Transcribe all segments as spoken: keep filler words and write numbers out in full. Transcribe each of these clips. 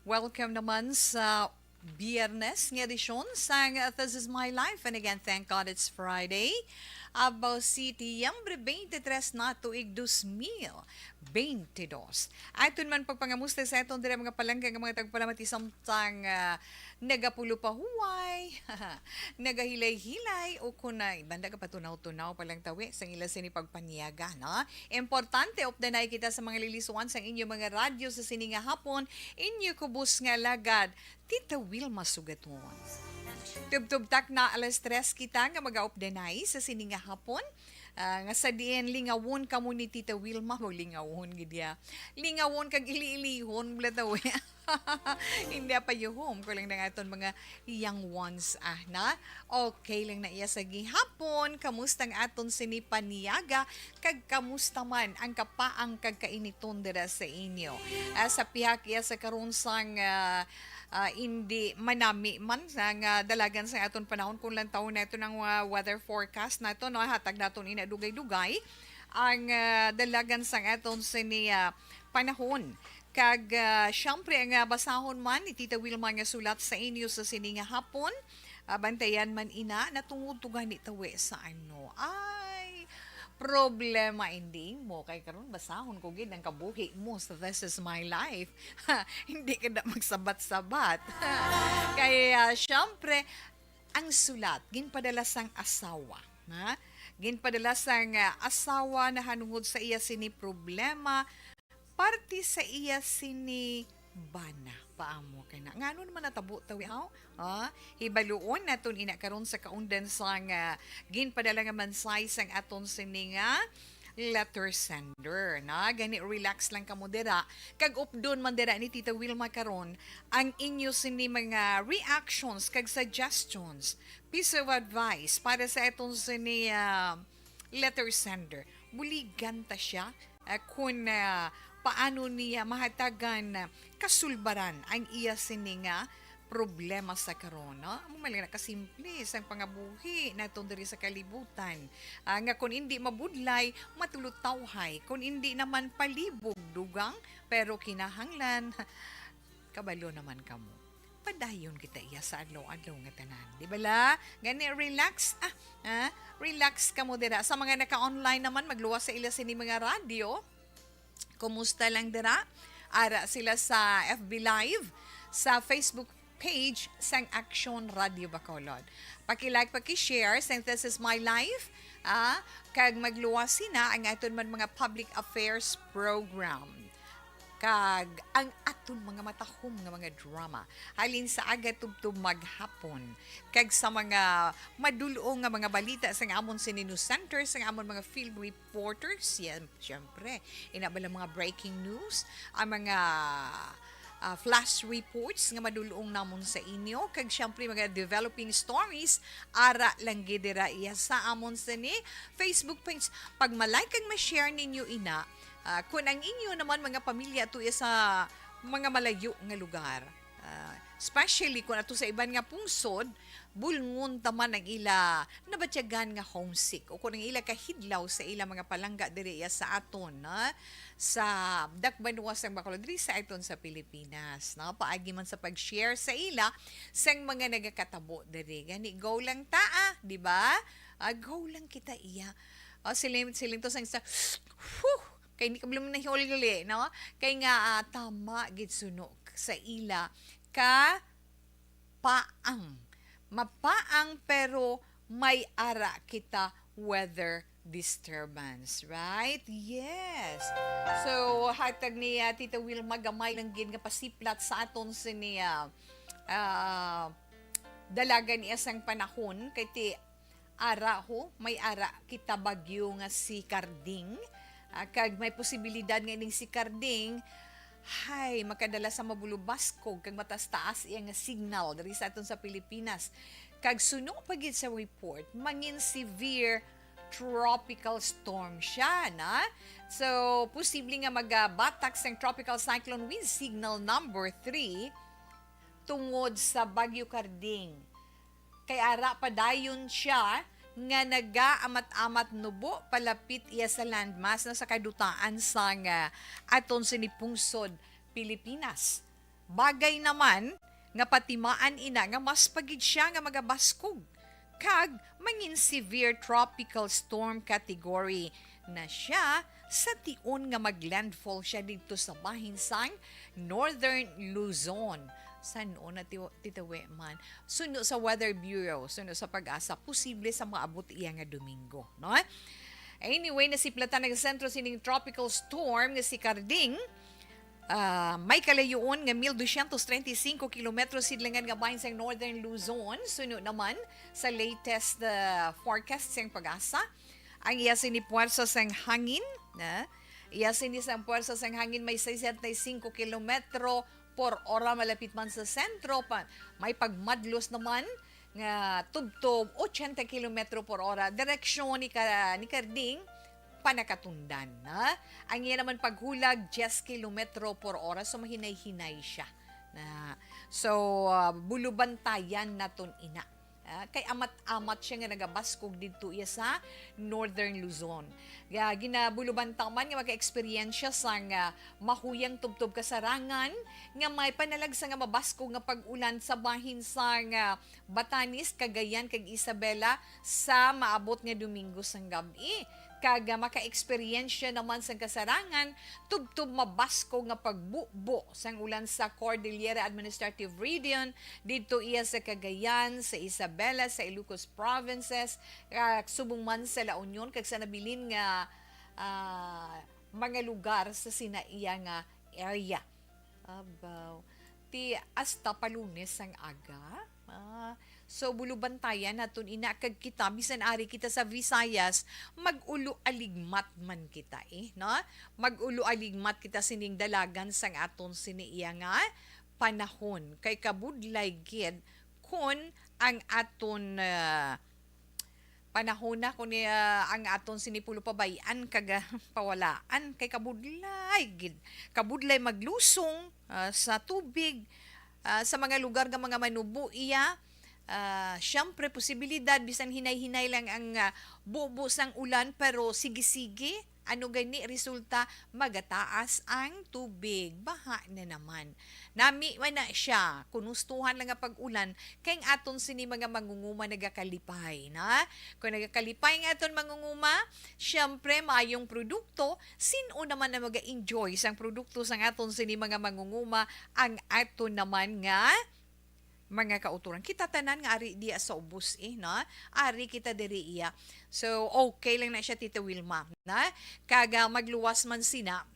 Welcome naman sa Biyernes nga edisyon sang This Is My Life. And again, thank God it's Friday. Abaw, Setiembre twenty-three na, tuig dos mil bentidós. Aton man pagpangamusta sa aton dira mga palangga nga mga tagpalamati samtang, ah, nagapulo pa huway, nagahilay-hilay, o kun na iban nagapatunaw-tunaw pa lang tawi sang ila sini pagpanyaga, no? Importante, updanay kita sa mga lilisuan sang inyo mga radyo sa sini nga hapon, inyo kubos nga alagad, Tita Wilma Sugaton. Tubtub tak na alas tres kita nga magaupdanay sa sini nga hapon. Ah, nga sa diin lingawon kamo ni Tita Wilma, mo lingawon gid ya. Lingawon kag ili-ilihon, bala tawi. Hindi pa yuhom ko lang ng aton mga young ones, ah, na? Okay lang na iya sa gihapon. Kamusta ang aton sini paniyaga? Kag kamusta man ang kapaang kag kainiton dira sa inyo? Ah, sa pihak iya sa karon sang, ah, ah, indi manami man sa nga dalagan sa aton panahon, kung lantawon nato ng, ah, weather forecast nato, no, hatag naton ina dugay-dugay ang, ah, dalagan sang aton sini, ah, panahon. Kag, ah, siyempre, ang, ah, basahon man ni Tita Wilma nga sulat sa inyo sa sini nga hapon, ah, bantayan man ina, natungod to gani tawi sa ano. Ay, problema ending mo. Kay karon, basahon ko gid ang kabuhi mo sa This Is My Life. Hindi ka na magsabat-sabat. Kay, ah, siyempre, ang sulat, ginpadala sang asawa. Ha? Ginpadala sang, ah, asawa nahanungod sa iya sini problema, parte sa iya sini bana. Paamo kay na. Ngano naman natabo tawi, aw? Ah, hibaluon naton ina karon sa kaundan sang, ah, ginpadala nga mansay sang aton sini nga letter sender, na? Gani, relax lang kamo dira. Kag updon man dira ni Tita Wilma karon ang inyo sini mga reactions kag suggestions, piece of advice para sa aton sini, ah, letter sender. Buligan ta siya, ah, kun, ah, paano niya mahatagan, ah, kasulbaran ang iya sini nga problema sa karon, no? Amo man lang na kasimple sang pangabuhi naton diri sa kalibutan, ah, nga kun indi mabudlay, matulutawhay, kun indi naman palibog, dugang, pero kinahanglan, kabalo naman kamo. Padayon kita iya sa adlaw-adlaw nga tanan. Di bala? Gani, relax. Ah, ah, relax kamo dira. Sa mga naka-online naman, magluwas sa ila sini mga radyo. Kumusta lang dira? Ara sila sa F B Live, sa Facebook page sang Action Radio Bacolod. Paki-like, paki-share sang This Is My Life, ah, kag magluwas sina ang aton man mga public affairs program. Kag ang aton mga matahom nga mga drama, halin sa aga tubtob maghapon, kag sa mga madul-ong nga mga balita sang amon sini news center, sang amon mga field reporters, yan, syempre, ina bala mga breaking news, ang mga, ah, flash reports nga madul-ong namon sa inyo, kag syempre mga developing stories, ara lang gid dira iya sa amon sini Facebook page. Pag ma-like kag ma-share ninyo ina, ah, kun ang inyo naman mga pamilya tuya sa mga malayo nga lugar, ah, especially kun ato sa iban nga pungsod, bulngon ta man ang ila nabatyagan nga homesick o kun ang ila kahidlaw sa ila mga palangga diri iya sa aton, no? Sa dakbanwa sang Bacolod, diri sa aton sa Pilipinas, no? Paagi man sa pag-share sa ila sang mga nagakatabo diri. Gani, go lang ta, ah, di ba? Ah, go lang kita iya. O, siling, siling to sang isa, whew, kay hindi ka bala nahiuli, no? Kay nga, ah, tama gid suno sa ila ka paang. Mapaang pero may ara kita weather disturbance, right? Yes. So, hatag ni, ah, Tita Wilma gamay lang gid nga pasiplat sa aton sini, ah, ah, dalagan niya sang panahon kay ti ara ho, may ara kita bagyo nga si Carding. Ah, kag may posibilidad nga ining si Carding, hay, makadala sa mabulubaskog kag mataas-taas iya nga signal diri sa aton sa Pilipinas. Kag suno pa gid sa report, mangin severe tropical storm siya, na? So, posible nga magabatak sang tropical cyclone with signal number three tungod sa Bagyo Carding. Kay ara padayon siya nga nagaamat-amat nubo palapit iya sa landmass na sa kadutaan sang, ah, aton sini pungsod, Pilipinas. Bagay naman nga patimaan ina nga mas pa gid siya nga magabaskog kag mangin severe tropical storm category na siya sa tion nga maglandfall siya didto sa bahin sang Northern Luzon. San-o na, Tito Wi, man? Suno sa Weather Bureau, suno sa PAGASA, posible sa maabot iya nga Domingo, no? Anyway, nasiplatan ang sentro sining tropical storm nga si Karding. Ah, may kalayuon nga mil dosyentos treinta y cinco kilometro sidlangan nga bahin sang Northern Luzon, suno naman sa latest, ah, forecast sang PAGASA. Ang iya sini puwersa sang hangin, na iya sini sang puwersa sang hangin may sesenta y cinco kilometro por ora malapit man sa sentro, pa, may pagmadlos naman nga tubtob ochenta kilometro por ora direksyon ni ka-, ni Karding panakatundan, na ang iya naman paghulag diyes kilometro por ora, so mahinay-hinay siya. Na, so, ah, bulubantayan naton ina. Ah, kay amat-amat siya nga nagabaskog didto iya sa Northern Luzon. Ga-, ginabulubantaman nga maka-eksperyensya sang, ah, mahuyang tubtob kasarangan nga may panalagsa nga mabaskog nga pag-ulan sa bahin sang, ah, Batanes, Cagayan, kag Isabela sa maabot nga Domingo sang gab-i. Kag, ah, maka-eksperyensya naman sang kasarangan tubtob mabaskog nga pagbubo sang ulan sa Cordillera Administrative Region, didto iya sa Cagayan, sa Isabela, sa Ilocos Provinces, ah, subong man sa La Union, kag sa nabilin nga, ah, mga lugar sa sina iya nga area. Abaw. Ti hasta pa Lunes sang aga. Ah, so, bulubantayan naton ina, kag kita, bisan ari kita sa Visayas, mag-ulo-aligmat man kita, eh, no? Mag-ulo-aligmat kita sining dalagan sang aton sini iya nga panahon. Kay kabudlay gid kun ang aton, ah, panahona ko ni, ah, ang aton sini pulo pabay-an kag, ah, pawalaan kay kabudlay gid. Kabudlay maglusong, ah, sa tubig, ah, sa mga lugar nga mga manubo iya. Ah, siyempre, posibilidad bisan hinay-hinay lang ang, ah, bubo sang ulan, pero sige-sige. Ano gani resulta? Magataas ang tubig. Baha na naman. Nami man na siya, kun hustuhan lang nga pag-ulan, kay ang aton sini mga mangunguma nagakalipay, na? Kung nagakalipay ang aton mangunguma, siyempre, maayong produkto, sin-o naman ang maga-enjoy sang produkto sang aton sini mga mangunguma? Ang aton naman nga mga kauturan. Kita tanan nga ari diya sa ubos, eh, no? Ari kita diri iya. So, okay lang na siya, Tita Wilma, na? Kag, ah, magluwas man sina,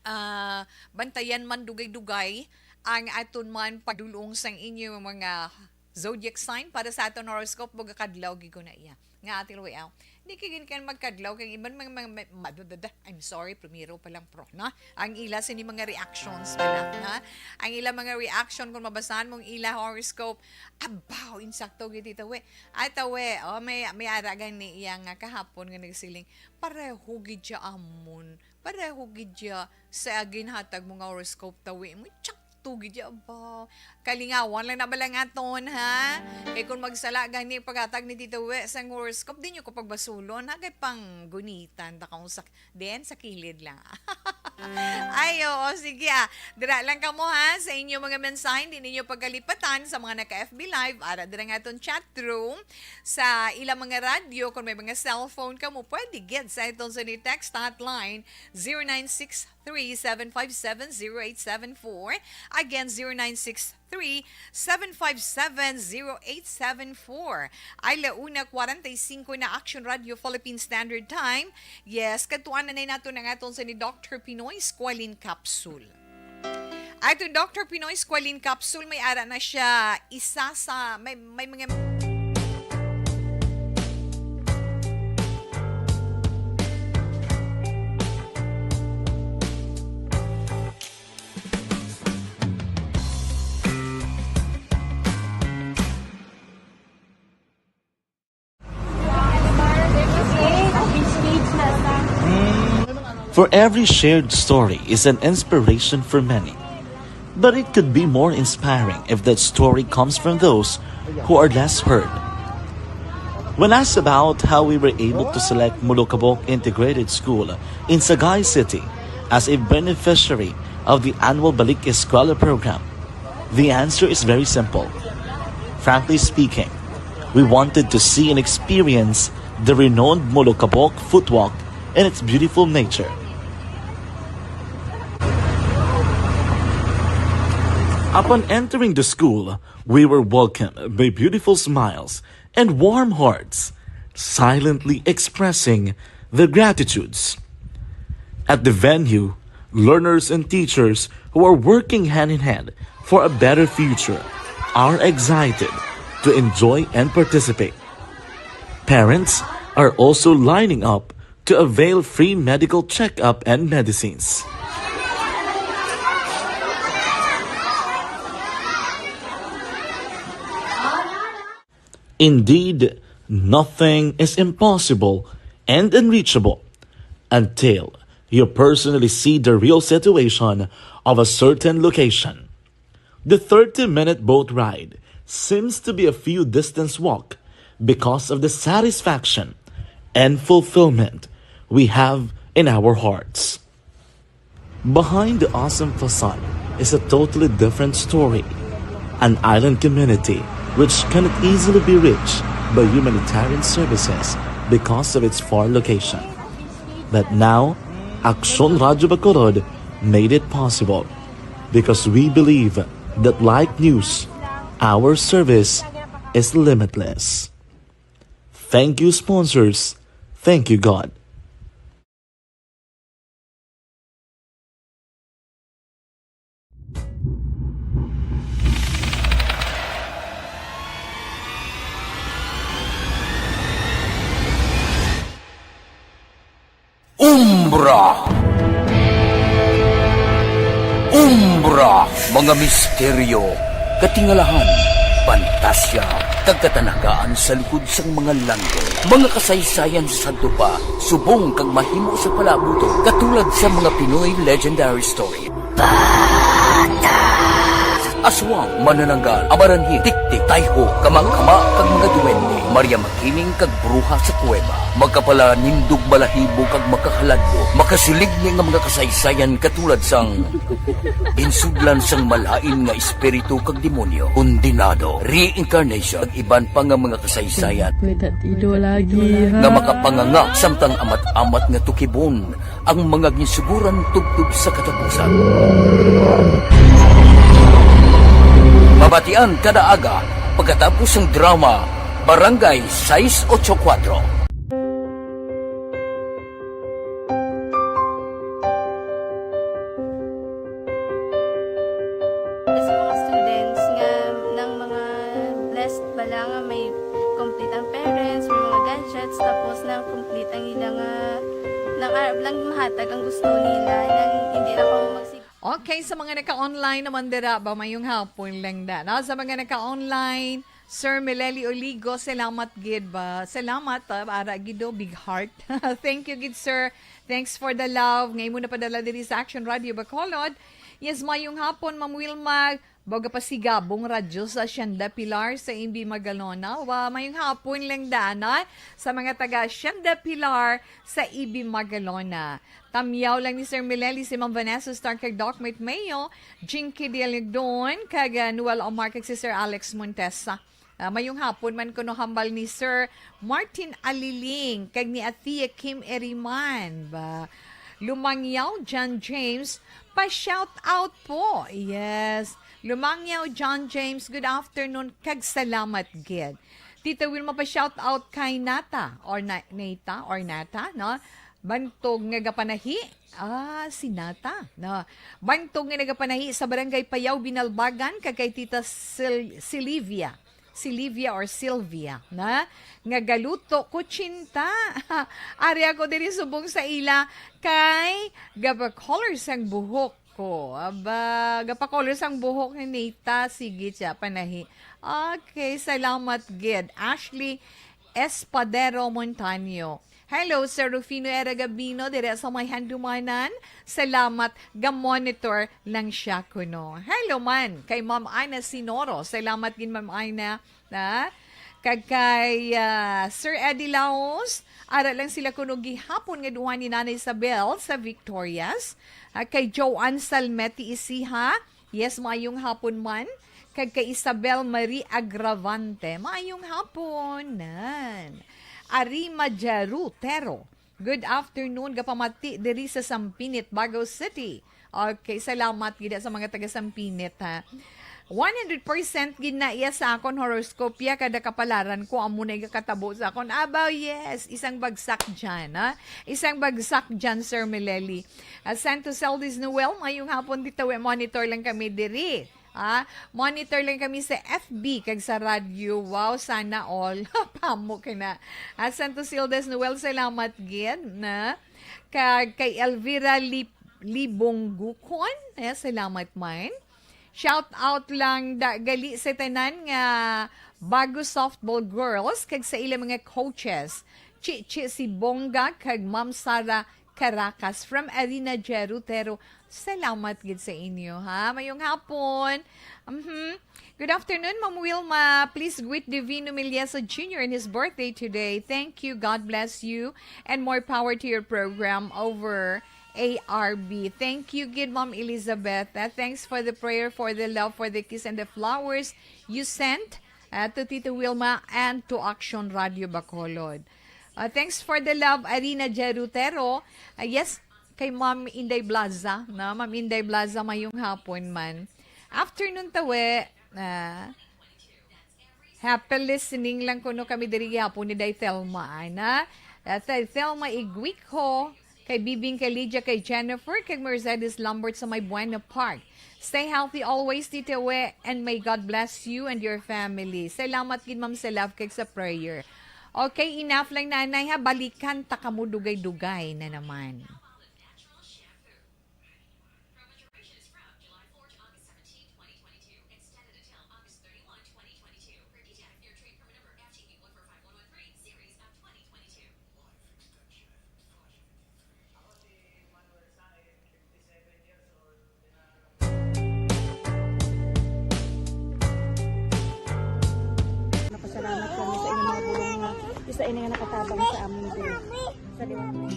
ah, bantayan man dugay-dugay ang aton man pagdulong sang inyo mga zodiac sign para sa aton horoscope, bugakadlaw gid ko na iya. Nga, Ate Roy, ah, di ka gid kan magkadlaw kay iban mga, mga, mga, ma-, da, da, da, I'm sorry, primero pa lang, pro, no? Ang ila sini mga reactions pala, no? Ang ila mga reaction kung mabasahan mong ila horoscope, abaw, insakto gid ito, we. Ay, tawe, oh, may, may aragan ni iya nga kahapon nga nagsiling, pareho gid siya amon. Pareho gid siya sa ginhatag mo nga horoscope, tawi mo, tsakto gid siya ba? Kalingawan lang na ba lang aton, ha? Kay kung magsala gani paghatag ni Tito We sang horoscope, di nyo ko pagbasulon, ha? Kay panggunitan ta kung sa, den, sa kilid lang. Ay, oo, sige, ah. Dira lang kamo, ha, sa inyo mga mensahe, di ninyo pagkalipatan sa mga naka-F B Live, ara dira nga aton chat room, sa ilang mga radyo, kung may mga cellphone kamo, pwede gid sa aton sa ni text hotline, zero nine six three, seven five seven, zero eight seven four. Again, zero nine six three, seven five seven, zero eight seven four. Ay, launa, kwarenta y singko na, Action Radio Philippine Standard Time. Yes, kadtuan na nato ang aton sa ni Doctor Pinoy Squalene Capsule. Ato, Doctor Pinoy Squalene Capsule, may ara na siya isa sa, may, may mga For every shared story is an inspiration for many. But it could be more inspiring if that story comes from those who are less heard. When asked about how we were able to select Molokabok Integrated School in Sagay City as a beneficiary of the annual Balik Eskwela program? The answer is very simple. Frankly speaking, we wanted to see and experience the renowned Molokabok footwalk and its beautiful nature. Upon entering the school, we were welcomed by beautiful smiles and warm hearts, silently expressing their gratitudes. At the venue, learners and teachers who are working hand in hand for a better future are excited to enjoy and participate. Parents are also lining up to avail free medical checkup and medicines. Indeed, nothing is impossible and unreachable until you personally see the real situation of a certain location. The thirty-minute boat ride seems to be a few distance walk because of the satisfaction and fulfillment we have in our hearts. Behind the awesome facade is a totally different story. An island community which cannot easily be reached by humanitarian services because of its far location. But now, Aksyon Radyo Bacolod made it possible because we believe that like news, our service is limitless. Thank you, sponsors. Thank you, God. Umbra. Umbra, mga misteryo, katingalahan, pantasya, kag katanagaan sa likod sang mga langgol. Mga kasaysayan sa sadto pa, subong kag mahimo sa palabuton, katulad sa mga Pinoy legendary story. Aswang, manananggal, amaranhit, tiktik, tayho, kamakama, kag mga duwende, Maria Makiling kag bruha sa kuweba, makapalanindog balahibo kag makahaladlo, makasilig ni nga mga kasaysayan katulad sang ginsudlan sang malain nga espiritu kag demonyo, kondenado, reincarnation, kag iban pa nga mga kasaysayan May tatido lagi, ha? nga makapanganga samtang amat-amat nga tukibon ang mga ginsuguran tubtob sa katapusan. Mabatian kada aga pagkatapos sang drama Barangay sais ocho kuwatro. Sa mga students nga nang mga blessed bala nga may complete ang parents, may mga gadgets, tapos nang complete ang ila nga nang arab lang mahatag ang gusto nila, nang hindi na ko magsig- Okay, sa mga naka-online naman dira ba, mayong hapon lang da. Na, sa mga naka-online, Sir Meleli Oligo, salamat gid ba? Salamat, ah, ara gid do, big heart. Thank you gid, sir. Thanks for the love. Nga imo napadala diri sa Action Radio Bacolod. Yes, mayong hapon, Ma'am Wilma. Baga pa si Gabong Radyo sa Hacienda Pilar sa Imbi Magalona. Wa, mayong hapon lang dana sa mga taga Hacienda Pilar sa Imbi Magalona. Tamyaw lang ni Sir Meleli, si Ma'am Vanessa Star kag Doc Mate Mayo, Jinky Dialagdon, kag, ah, Noel Omar kag si Sir Alex Montesa. Ah, mayong hapon man kuno hambal ni Sir Martin Aliling kag ni Athea Kim Eriman. Ba, Lumangyaw John James, pa shout out po. Yes. Lumangyaw John James, good afternoon kag salamat gid. Tita Wilma, pa shout out kay Nata or na, Nata or Nata, no? Bantog nga gapanahi. Ah, si Nata, no? Bantog nga nagapanahi sa Barangay Payaw, Binalbagan, kag kay Tita Sil- Silivia. Silivia or Sylvia, na? Nga galuto, kutsinta. Ari ako diri subong sa ila kay gapa-color sang buhok ko. Aba, gapa-color sang buhok ni Nita. Sige siya, panahi. Okay, salamat gid. Ashley Espadero Montaño. Hello, Sir Rufino Era Gabino, dire sa may Handumanan. Salamat, ga-monitor lang siya kuno. Hello man, kay Ma'am Ana Sinoro. Salamat gid, Ma'am Ana. Na? Kag kay, ah, Sir Eddie Laos, ara lang sila kuno gihapon nga duha ni Nanay Isabel sa Victorias. Ah, kay Joanne Salmeti Isiha, yes, maayong hapon man. Kag kay Isabel Marie Agravante, maayong hapon. Nan. Arima Jarutero, good afternoon, gapamati diri sa Sampinit, Bago City. Okay, salamat gid sa mga taga Sampinit, ha. One hundred percent gid na iya sa akon horoscope ya kada kapalaran ko, amo na igakatabo sa akon. Abaw, yes, isang bagsak dyan, ha. Isang bagsak dyan, Sir Meleli. Ah, Santos Eldis Noel, mayong hapon dito, eh, monitor lang kami diri. Ah, monitor lang kami sa F B kag sa radyo. Wow, sana all. Pamo ka na. Ah, Santos Eldis Noel, salamat gid na. Kag kay Elvira Lip-, Libong Gukon, eh, salamat man. Shout out lang da, gali sa tanan nga Bago Softball Girls kag sa ilang mga coaches, Chichi Sibonga kag Ma'am Sara Caracas from Arena Jerutero. Salamat gid sa inyo, ha. Mayong hapon. Mhm. Good afternoon, Ma'am Wilma. Please greet Divino Miliesa Junior in his birthday today. Thank you. God bless you. And more power to your program over A R B. Thank you, good Ma'am Elizabeth. Uh, thanks for the prayer, for the love, for the kiss, and the flowers you sent, uh, to Tito Wilma and to Action Radio Bacolod. Uh, thanks for the love, Arina Jerutero. Uh, yes, kay Ma'am Inday Blaza, na Ma'am Inday Blaza, mayong hapon man. Afternoon, tawe. Ah, happy listening lang kuno kami diri gihapon ni Day Thelma, ana. Ah, Day Thelma Iguico, kay Bibing, kay Lydia, kay Jennifer, kay Mercedes Lambert sa may Buena Park. Stay healthy always, Tita We, and may God bless you and your family. Salamat gid, Ma'am, sa love kag sa prayer. Okay, enough lang, Nanay, ha. Balikan ta kamo dugay-dugay na naman. Napasalamat kami sa inyong mga bulong nga isa ini nga nakatabang sa amin diri. Sa liwanag.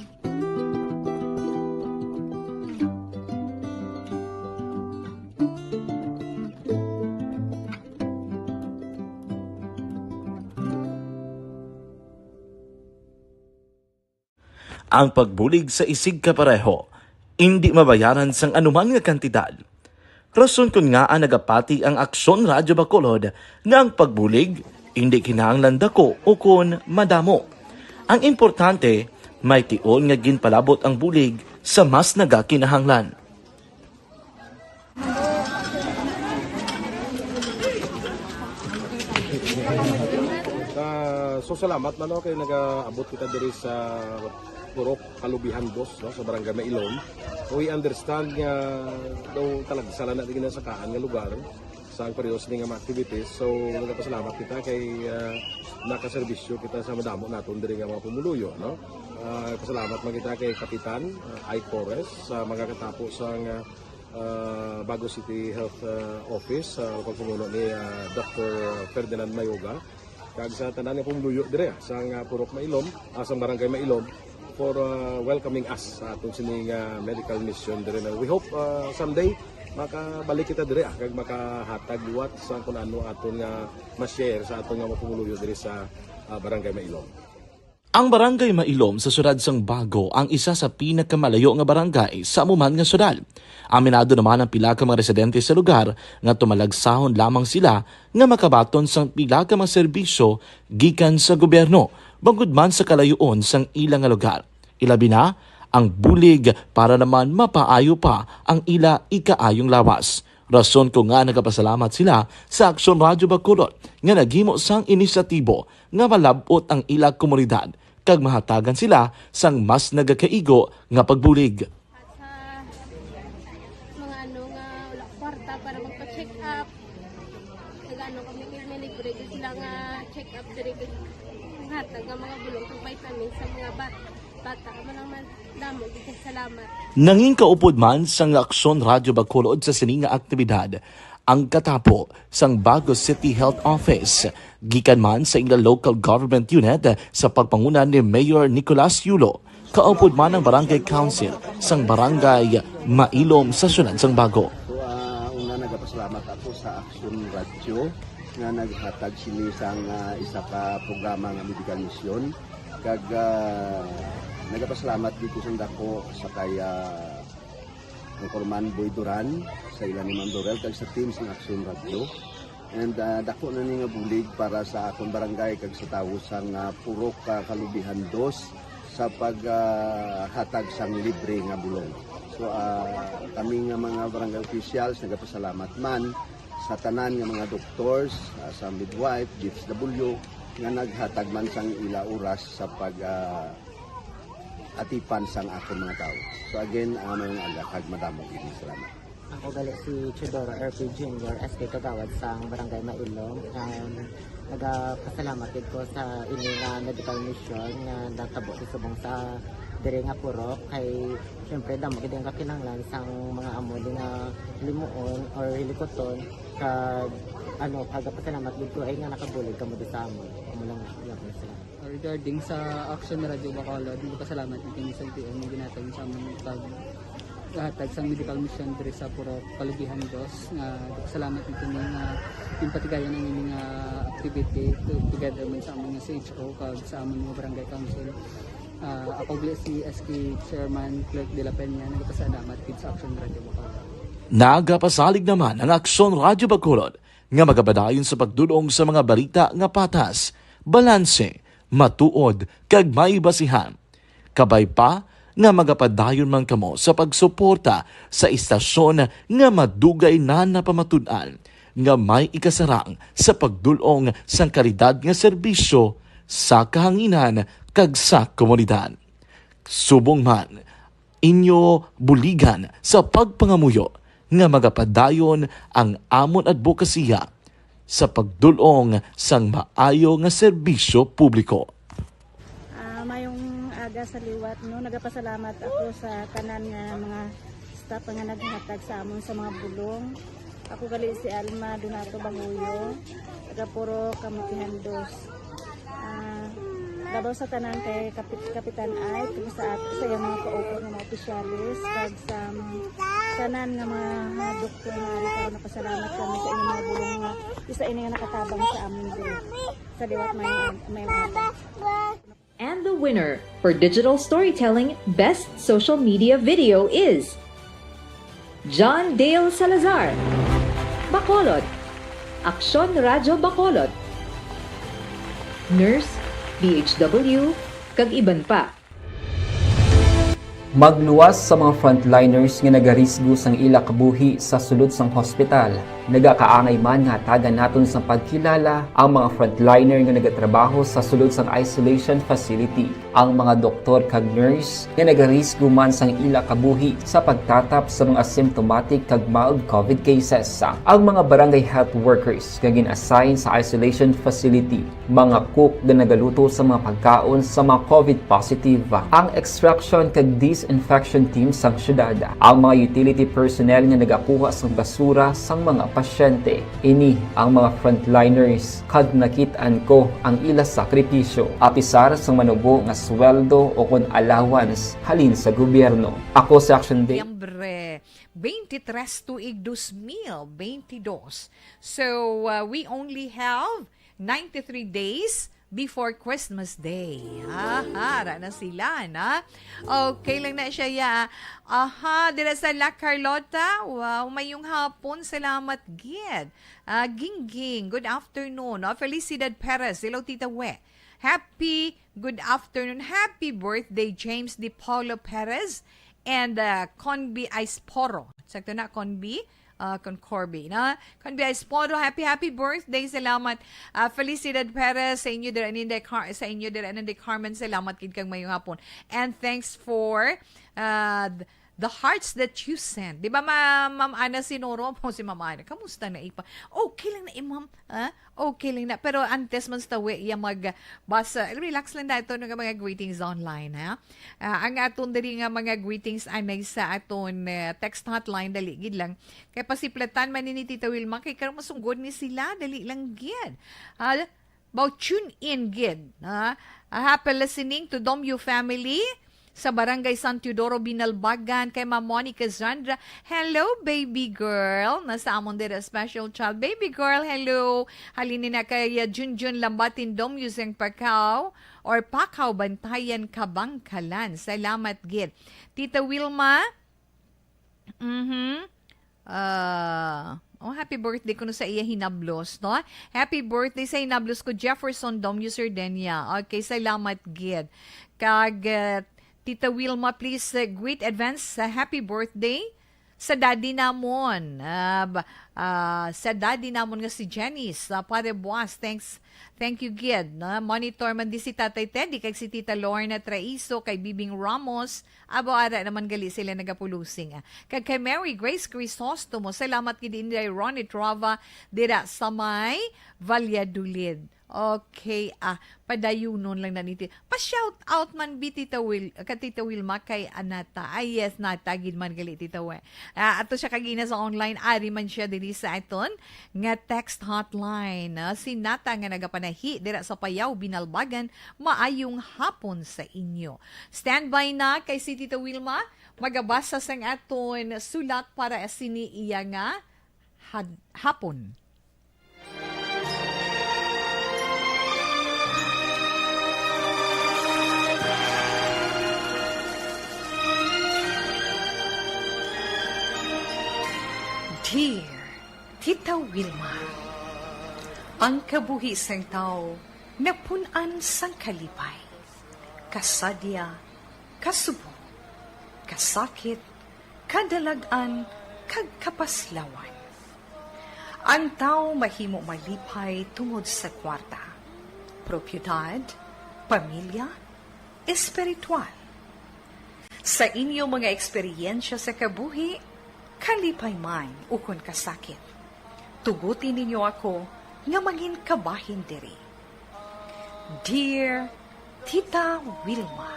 Ang pagbulig sa isigkapareho indi mabayaran sang anuman nga kantidad. Rason kon ngaa nagapati ang Aksyon Radyo Bacolod nga ang pagbulig indi kinahanglan dako ukon madamo. Ang importante, may tion nga ginpalabot ang bulig sa mas nagakinahanglan. Ah, so, salamat man, no, kay nagaabot kita diri sa Purok Kalubihan Dos, no, sa Barangay Mailom. We understand nga daw talagsa lang na di ginasakaan nga lugar sa ang periodo sini nga mga activities. So, nagapasalamat kita kay, ah, nakaserbisyo kita sa madamo naton diri nga mga pumuluyo, no? Ah, pasalamat man kita kay Kapitan, ah, Ike Torres sa mga katapo sang, ah, ah, Bago City Health, ah, Office, sa pagpamuno ni, ah, Doctor Ferdinand Mayoga, kag sa tanan nga pumuluyo dire, ah, sang, ah, Purok Mailom, ah, sang Barangay Mailom, for, ah, welcoming us sa aton sini nga medical mission dire na. We hope, ah, someday makabalik kita dire, ah, kag makahatag liwat sa kun ano aton nga ma-share sa aton nga mga pumuluyo dire sa, ah, Barangay Mailom. Ang Barangay Mailom sa siyudad sang Bago ang isa sa pinakamalayo nga barangay sa amo man nga siyudad. Aminado naman ang pila ka mga residente sa lugar nga tumalagsahon lamang sila nga makabaton sang pila ka mga serbisyo gikan sa gobyerno, bangod man sa kalayoon sang ila nga lugar. Ilabi na ang bulig para naman mapaayo pa ang ila ikaayong lawas. Rason ko nga nagapasalamat sila sa Aksyon Radyo Bacolod nga naghimo sang inisyatibo nga malab-ot ang ila komunidad kag mahatagan sila sang mas nagakaigo nga pagbulig. At sa mga ano nga wala kwarta para magpa-check up, nag-ano kami, may, may libre gyud sila nga check up diri, kag hatag nga mga bulong kag vitamins sa mga bat-, bata. Amo lang man, damo gyud kag salamat. Nangin kaupod man sang Aksyon Radyo Bacolod sa sini nga aktibidad Ang katapo sang Bago City Health Office, gikan man sa ila local government unit sa pagpanguna ni Mayor Nicolas Yulo, kaupod man ang Barangay Council sang Barangay Mailom sa siyudad sang Bago. So, ah, una, nagapasalamat ako sa Action Radio nga naghatag sini sang, ah, isa ka programa nga medical mission. Kag, ah, nagapasalamat dito sa dako sa kay, ah, Anchorman Boy Duran, sa ila ni Ma'am Dorel, kag sa team sang Action Radio. And, ah, dako na ni nga bulig para sa akon barangay kag sa tawo sang, ah, Purok, ah, Kalubihan Dos sa pag, ah, hatag sang libre nga bulong. So, ah, kami nga mga barangay officials nagapasalamat man sa tanan nga mga doctors, ah, sa midwife, D S W, nga naghatag man sang ila oras sa pag, ah, atipan sang akon mga tawo. So again, ah, mayong aga kag madamo gid nga salamat. Ako gali si Teodoro R P Junior, S K Kagawad sang Barangay Mailom. Um, nagapasalamat gid ko sa ini nga medical mission nga natabo sa subong sa diri nga purok kay syempre damo gid ang kakinahanglan sang mga amo di nga limuon or hilikuton kag ano, nagapasalamat gid ko ay nga nakabulig kamo di sa amon. Amo lang, iya ko na sila. Regarding sa Action Radio Bacolod, nagpasalamat din kami sa L T O nga ginhatag sa amon pag hatag sang medical mission diri sa Purok Kalubihan Dos, nga nagpasalamat din kami nga ginpatigayon ang ini nga activity to-, together man sa amon nga C H O kag sa amon nga barangay council. Ah, ako gali si S K Chairman Clerk de la Peña, nagpasalamat gid sa Action Radio Bacolod. Nagapasalig naman ang Aksyon Radyo Bacolod nga magapadayon sa pagdul-ong sa mga balita nga patas, balanse, matuod, kag may basihan. Kabay pa nga magapadayon man kamo sa pagsuporta sa istasyon nga madugay na napamatud-an nga may ikasarang sa pagdul-ong sang kalidad nga serbisyo sa kahanginan kag sa komunidad. Subong man, inyo buligan sa pagpangamuyo nga magapadayon ang amon adbokasiya sa pagdul-ong sang maayo nga serbisyo publiko. Ah, mayong aga sa liwat, no? Nagapasalamat ako sa tanan nga mga staff nga naghatag sa amon sa mga bulong. Ako gali si Alma Donato Banguyo, taga Purok Kamutihan Dos. Ah, labaw sa tanan kay Kapit-, Kapitan Ike, kag sa at-, sa iyang mga kaupo nga mga opisyales, kag sa tanan nga mga, mga doktor nga ari karon, napasalamat kami sa inyong mga bulong nga isa ini nga nakatabang sa amin diri. Sa liwat, may, may. And the winner for digital storytelling best social media video is John Dale Salazar, Bacolod, Aksyon Radyo Bacolod, nurse, D H W, kag iban pa. Magluwas sa mga frontliners nga nagarisgo sang ila kabuhi sa sulod sang hospital. Nagakaangay man nga hatagan naton sang pagkilala ang mga frontliner nga nagatrabaho sa sulod sang isolation facility, ang mga doktor kag nurse nga nagarisgo man sang ila kabuhi sa pagtatap sa mga asymptomatic kag mild covid cases, ang mga barangay health workers nga gin-assign sa isolation facility, mga cook nga nagaluto sa mga pagkaon sa mga covid positive, ang extraction kag disinfection team sang syudad, ang mga utility personnel nga nagakuha sang basura sang mga pasyente. Ini ang mga frontliners, kag nakit-an ko ang ila sakripisyo, apisar sang manubo nga sweldo o kon allowance halin sa gobyerno. Ako si Action Day. Nobyembre twenty-three tuig dos mil twenty-two. So, uh, we only have ninety-three days before Christmas Day. Aha, ara na sila, na? Okay lang na siya, ya. Aha, dira sa La Carlota. Wow, mayong hapon. Salamat gid. Ah, Gingging, good afternoon. Oh, Felicidad Perez, hello, Tita We. Happy good afternoon. Happy birthday, James De Paulo Perez and, uh, Conby Aisporo. Sakto na, Conby? Uh, Concorby, na? Conby Aisporo, happy, happy birthday. Salamat. Uh, Felicidad Perez, sa inyo dira, Ninday Car-, sa inyo dira, Ninday Carmen, salamat gid kag mayong hapon. And thanks for, uh, th-, The hearts that you sent. Di ba, ma-, Ma'am Ana Sinoro? Po si Ma'am Ana. Kamusta na, ipa? Okay lang na, eh, ma'am. Ah, okay lang na. Pero antes man sa tawi, iya magbasa. Relax lang dahil ito nga mga greetings online, ha? Ah, ang aton diri nga mga greetings anay sa aton, eh, text hotline, dali gid lang. Kay pasiplatan man ni Tita Wilma, kay karon masunggod ni sila, dali lang gid. Ah, Baw, tune in gid, ha? A happy listening to Domyo family sa Barangay San Teodoro, Binalbagan, kay Ma'am Monica Zandra. Hello, baby girl. Nasa amon dira special child. Baby girl, hello. Halin ni na kay, uh, Junjun Lambatin Domyo sang Pakaw or Pakaw, Bantayan, Kabangkalan. Salamat gid. Tita Wilma, Mhm. Ah, oh, happy birthday kuno sa iya hinablos, no? Happy birthday sa hinablos ko, Jefferson Domyo Sardenia. Okay, salamat gid. Kag, uh, Tita Wilma, please, uh, greet advance sa happy birthday sa daddy namon. Ah, ba-, ah, sa daddy namon nga si Janice, ah, Padre Boas, thanks. Thank you gid, no? Monitor man di si Tatay Teddy kag si Tita Lorna Traiso kay Bibing Ramos. Abo, ara naman gali sila nagapulusing, ah. Kag kay Mary Grace Crisostomo, salamat gid, Inday Ronnie Trova, dira sa may Valladolid. Okay, ah, padayunon lang na niti. Pa-shout out man bi, Tita Wil-, ka Tita Wilma, kay Anata. Ah, yes, Nata, gid man gali, Tita Wi-, ah, ato siya kagina sa online, ari man siya diri sa aton nga text hotline. Ah, si Nata nga nagapanahi dira sa Payaw, Binalbagan, maayong hapon sa inyo. Standby na kay si Tita Wilma, magabasa sang aton sulat para sini iya nga had-, hapon. Dear Tita Wilma, ang kabuhi sang tawo napun-an sang kalipay, kasadya, kasubo, kasakit, kadalag-an, kag kapaslawan. Ang tawo mahimo malipay tungod sa kwarta, propiedad, pamilya, espiritual. Sa inyo mga eksperyensya sa kabuhi, kalipay man ukon kasakit, tuguti ninyo ako nga mangin kabahin diri. Dear Tita Wilma.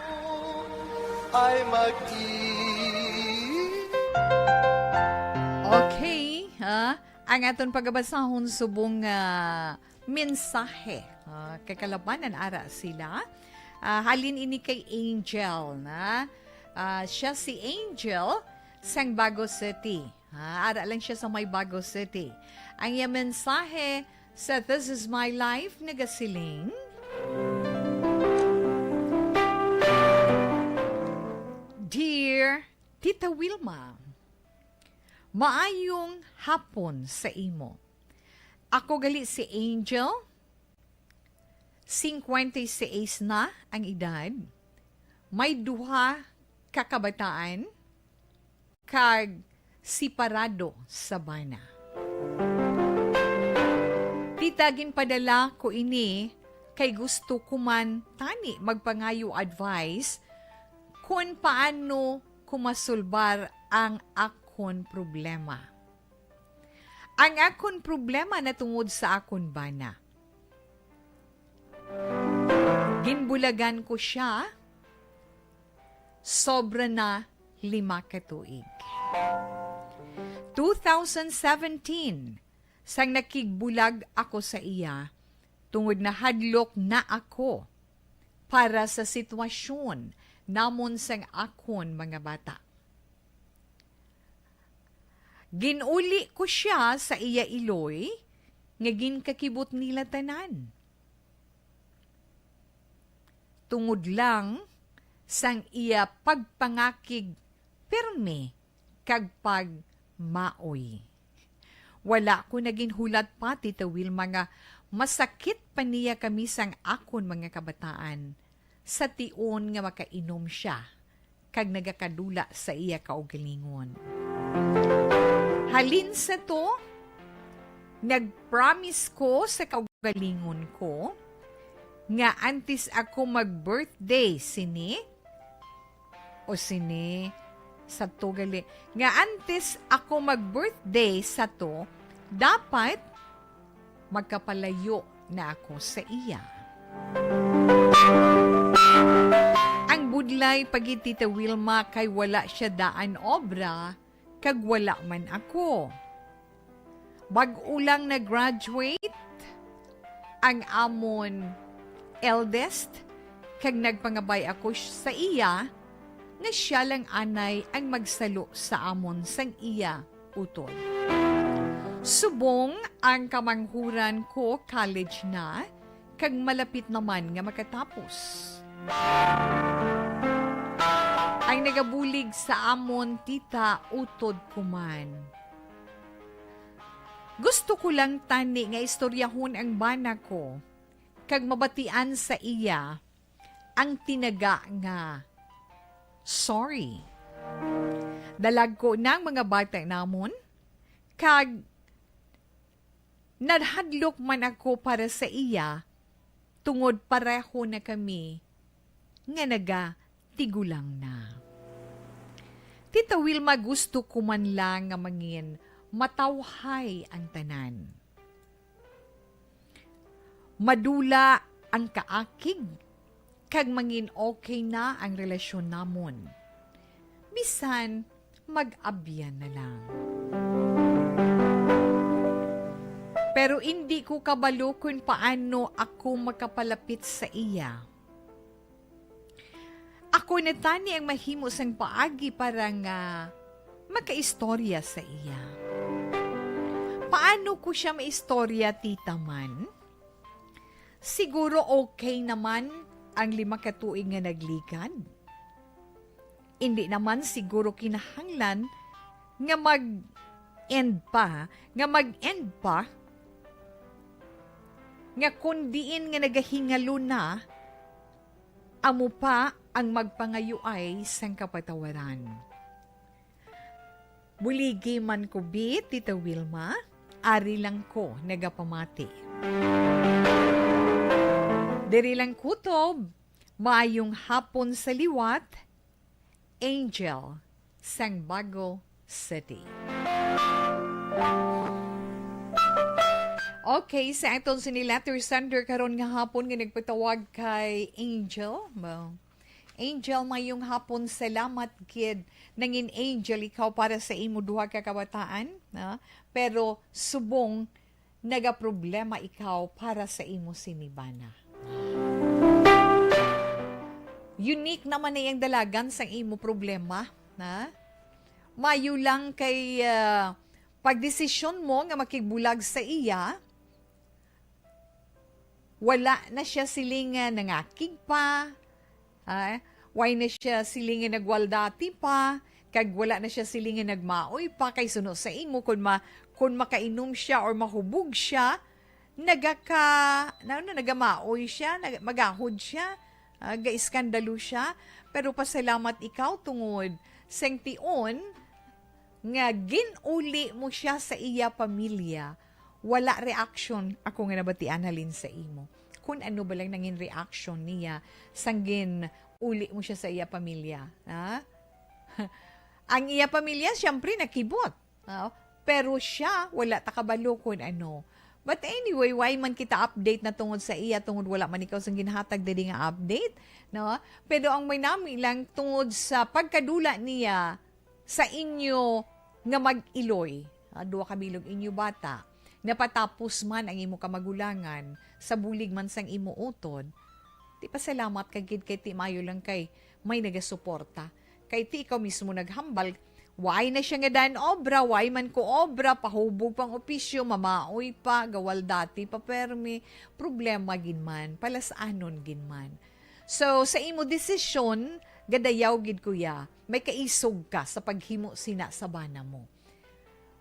Ay, mag-i- Okay, ha? Ang aton pagabasahon subong, ah, mensahe. Ah, kay kalabanan ara sila. Ah, halin ini kay Angel, na? Ah, siya si Angel sang Bago City. Ah, ara lang siya sa may Bago City. Ang iya mensahe sa This Is My Life nagasiling, Dear Tita Wilma, maayong hapon sa imo. Ako gali si Angel, singkwenta y seis na ang edad, may duha ka kabataan, kag separado sa bana. Tita, ginpadala ko ini kay gusto ko man tani magpangayo advice kon paano ko masulbar ang akon problema. Ang akon problema natungod sa akon bana. Ginbulagan ko sia sobra na lima ka tuig. Two thousand seventeen, sang nakigbulag ako sa iya, tungod nahadlok na ako para sa sitwasyon namon sang akon mga bata. Ginuli ko sia sa iya iloy nga ginkakibot nila tanan. Tungod lang sang iya pagpangakig pirme kag pagmaoy. Wala ko na ginhulat pa, Tita Wilma, nga masakit pa niya kami sang akon mga kabataan sa tion nga makainom sia kag nagakadula sa iya kaugalingon. Halin sa to, nag-promise ko sa kaugalingon ko nga antes ako mag-birthday sini o sini, Sa to gali, nga antes ako mag-birthday sa to, dapat magkapalayo na ako sa iya. Ang budlay pa gid, Tita Wilma, kay wala siya daan obra, kag wala man ako. Bag-o lang na-graduate ang amon eldest, kag nagpangabay ako sa iya nga siya lang anay ang magsalo sa amon sang iya utod. Subong ang kamanghuran ko college na, kag malapit naman nga makatapos. Ang nagabulig sa amon, Tita, utod ko man. Gusto ko lang tani nga istoryahon ang bana ko, kag mabatian sa iya ang tinaga nga sorry. Dalagko na ang mga bata namon, kag nadhadlok man ako para sa iya, tungod pareho na kami nga nagatigulang na. Tita Wilma, gusto ko man lang nga mangin matawhay ang tanan. Madula ang kaakig, kag mangin okay na ang relasyon namon. Bisan mag-abyan na lang. Pero indi ko kabalo kung paano ako makapalapit sa iya. Ako na tani ang mahimo sang paagi para nga makaistorya sa iya. Paano ko siya maistorya, Tita, man? Siguro okay naman ang lima ka tuig nga nagligad. Indi naman siguro kinahanglan nga mag-end pa, nga mag-end pa, nga kun diin nga nagahingalo na, amo pa ang magpangayuay sang kapatawaran. Buligi man ko, bi, Tita Wilma, ari lang ko nagapamati. Diri lang kutob, maayong hapon sa liwat, Angel, sang Bago City. Okay, sa aton sini letter sender karon nga hapon nga nagpatawag kay Angel. Well, Angel, mayong hapon. Salamat gid. Nangin Angel ikaw para sa imo duha ka kabataan, na? Pero subong nagaproblema ikaw para sa imo sini bana. Unique naman na iyang dalagan sang imo problema, na? Mayo lang kay, ah, pagdesisyon mo nga makigbulag sa iya, wala na siya siling nga nangakig pa, ha? Wala na siya siling nga nagwaldati pa, kag wala na siya siling nga nagmaoy pa, kay suno sa imo, kun ma-, kun makainom siya or mahubog siya, nagaka-, na, na, nagamaoy siya, nag-, magahod siya, ah, gaiskandalo siya. Pero pasalamat ikaw tungod sang tion nga gin-uli mo siya sa iya pamilya, wala reaction ako nga nabatian halin sa imo. Kun ano ba lang nangin reaction niya sang gin-uli mo siya sa iya pamilya, ha? Ang iya pamilya, siyempre, nakibot. Ah, pero siya, wala ta kabalo kun ano. But anyway, why man kita update na tungod sa iya, tungod wala man ikaw sang ginhatag diri nga update, no? Pero ang may nami lang, tungod sa pagkadula niya sa inyo nga mag-iloy, ah, duha ka bilog inyo bata, napatapos man ang imo kamagulangan sa bulig man sang imo utod, di pasalamat ka gid kay ti mayo lang kay may nagasuporta. Kay ti ikaw mismo naghambal, why na siya nga dan obra, why man ko obra, pahubog pang opisyo, mamaoy pa, gawal dati pa permi, problema gid man, palasanon gid man. So, sa imo desisyon, gadayaw gid, kuya, may kaisog ka sa paghimo sina sa bana mo.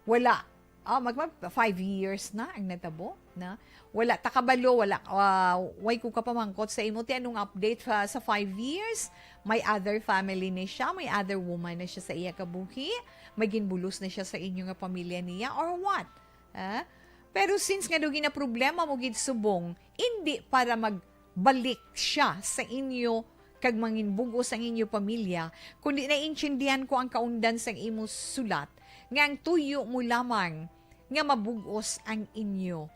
Wala. Ah, mag, mag, five years na ang natabo, na? Wala ta kabalo, wala, ah, way ko kapamangkot sa imo. Ti anong update sa, sa five years? May other family na siya, may other woman na siya sa iya kabuhi, may ginbulos na siya sa inyo nga pamilya niya, or what? Ah? Pero since nga daw ginaproblema mo gid subong, indi para magbalik siya sa inyo kag manginbug-os ang inyo pamilya, kundi naintindihan ko ang kaundan sang imo sulat, nga ang tuyo mo lamang nga mabug-os ang inyo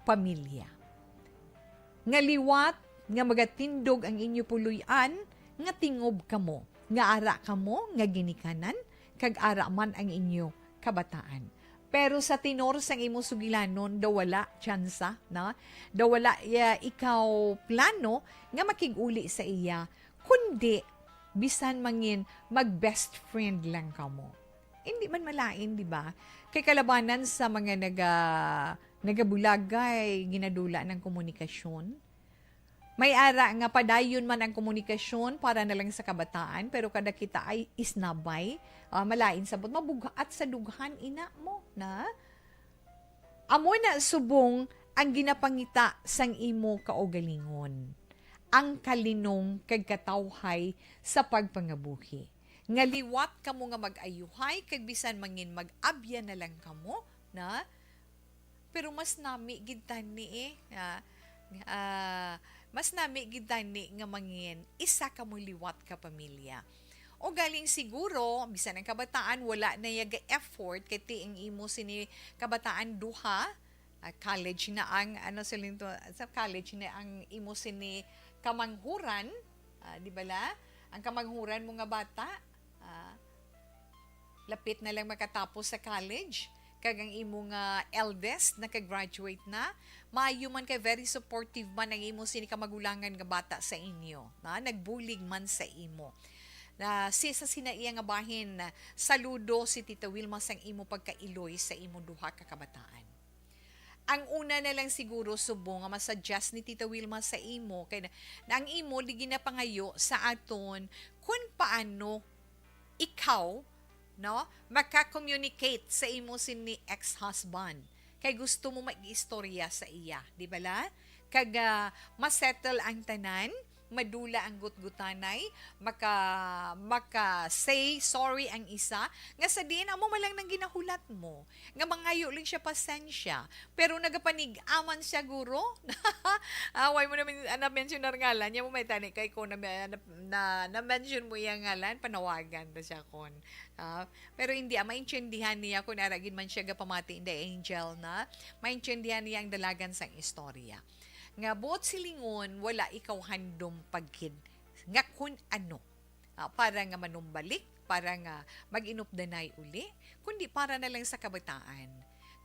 pamilya. Nga liwat nga magatindog ang inyo puloy-an, nga tingob kamo, nga ara kamo nga ginikanan, kag ara man ang inyo kabataan. Pero sa tenor sang imo sugilanon, daw wala tsansa, na? Daw wala, ya, ikaw plano nga makig-uli sa iya, kundi bisan mangin mag-best friend lang kamo. Hindi man malain, di ba? Kay kalabanan sa mga naga-, nagabulagay, ginadula ng komunikasyon. May ara nga padayon man ang komunikasyon para na lang sa kabataan, pero kada kita ay isnabay, ah, malain sabot, mabughat sa dughan ina mo, na? Amo na subong ang ginapangita sang imo kaugalingon, ang kalinong kag katawhay sa pagpangabuhi. Nga liwat kamo nga mag-ayuhay, kag bisan mangin mag-abya na lang kamo, na? Pero mas nami gid tani, eh, nga, ah, mas nami gid tani nga mangin isa kamo liwat ka pamilya. O galing siguro, bisan ang kabataan, wala na iya ga-effort, kay ti ang imo sini kabataan duha, ah, college na ang, ano, siling to, sa college na ang imo sini kamanghuran, ah, di bala? Ang kamanghuran mo nga bata, ah, lapit na lang makatapos sa college, kag ang imo nga eldest naka-graduate na, maayo man kay very supportive man ang imo sini kamagulangan nga bata sa inyo, na nagbulig man sa imo. Na si sa sina iya nga bahin, saludo si Tita Wilma sang imo pagkailoy sa imo duha ka kabataan. Ang una na lang siguro subong nga masuggest ni Tita Wilma sa imo kay na, na ang imo di ginapangayo sa aton kung paano ikaw, no, maka-communicate sa imo sini ex-husband. Kay gusto mo mag-istorya sa iya, di bala? Kag, ah, masettle ang tanan, madula ang gutgutanay, maka-, maka-say sorry ang isa, nga sa diin amo man lang nang ginahulat mo, nga mangayo lang siya pasensya, pero nagapanig-aman siya, guro. Ah, why mo naman, ah, na-mention na ngalan niya, mo may tani kay ko na, na, na, na-mention mo iyang ngalan, panawagan ta siya kon. Ah, pero hindi, ah, maintindihan niya kung ara gid man siya gapamati, hindi, Angel, na maintindihan niya ang dalagan sang istorya. Nga buot silingon, wala ikaw handom pagkid nga kun ano, ah, para nga manumbalik, para nga mag-inupdanay uli, kundi para na lang sa kabataan,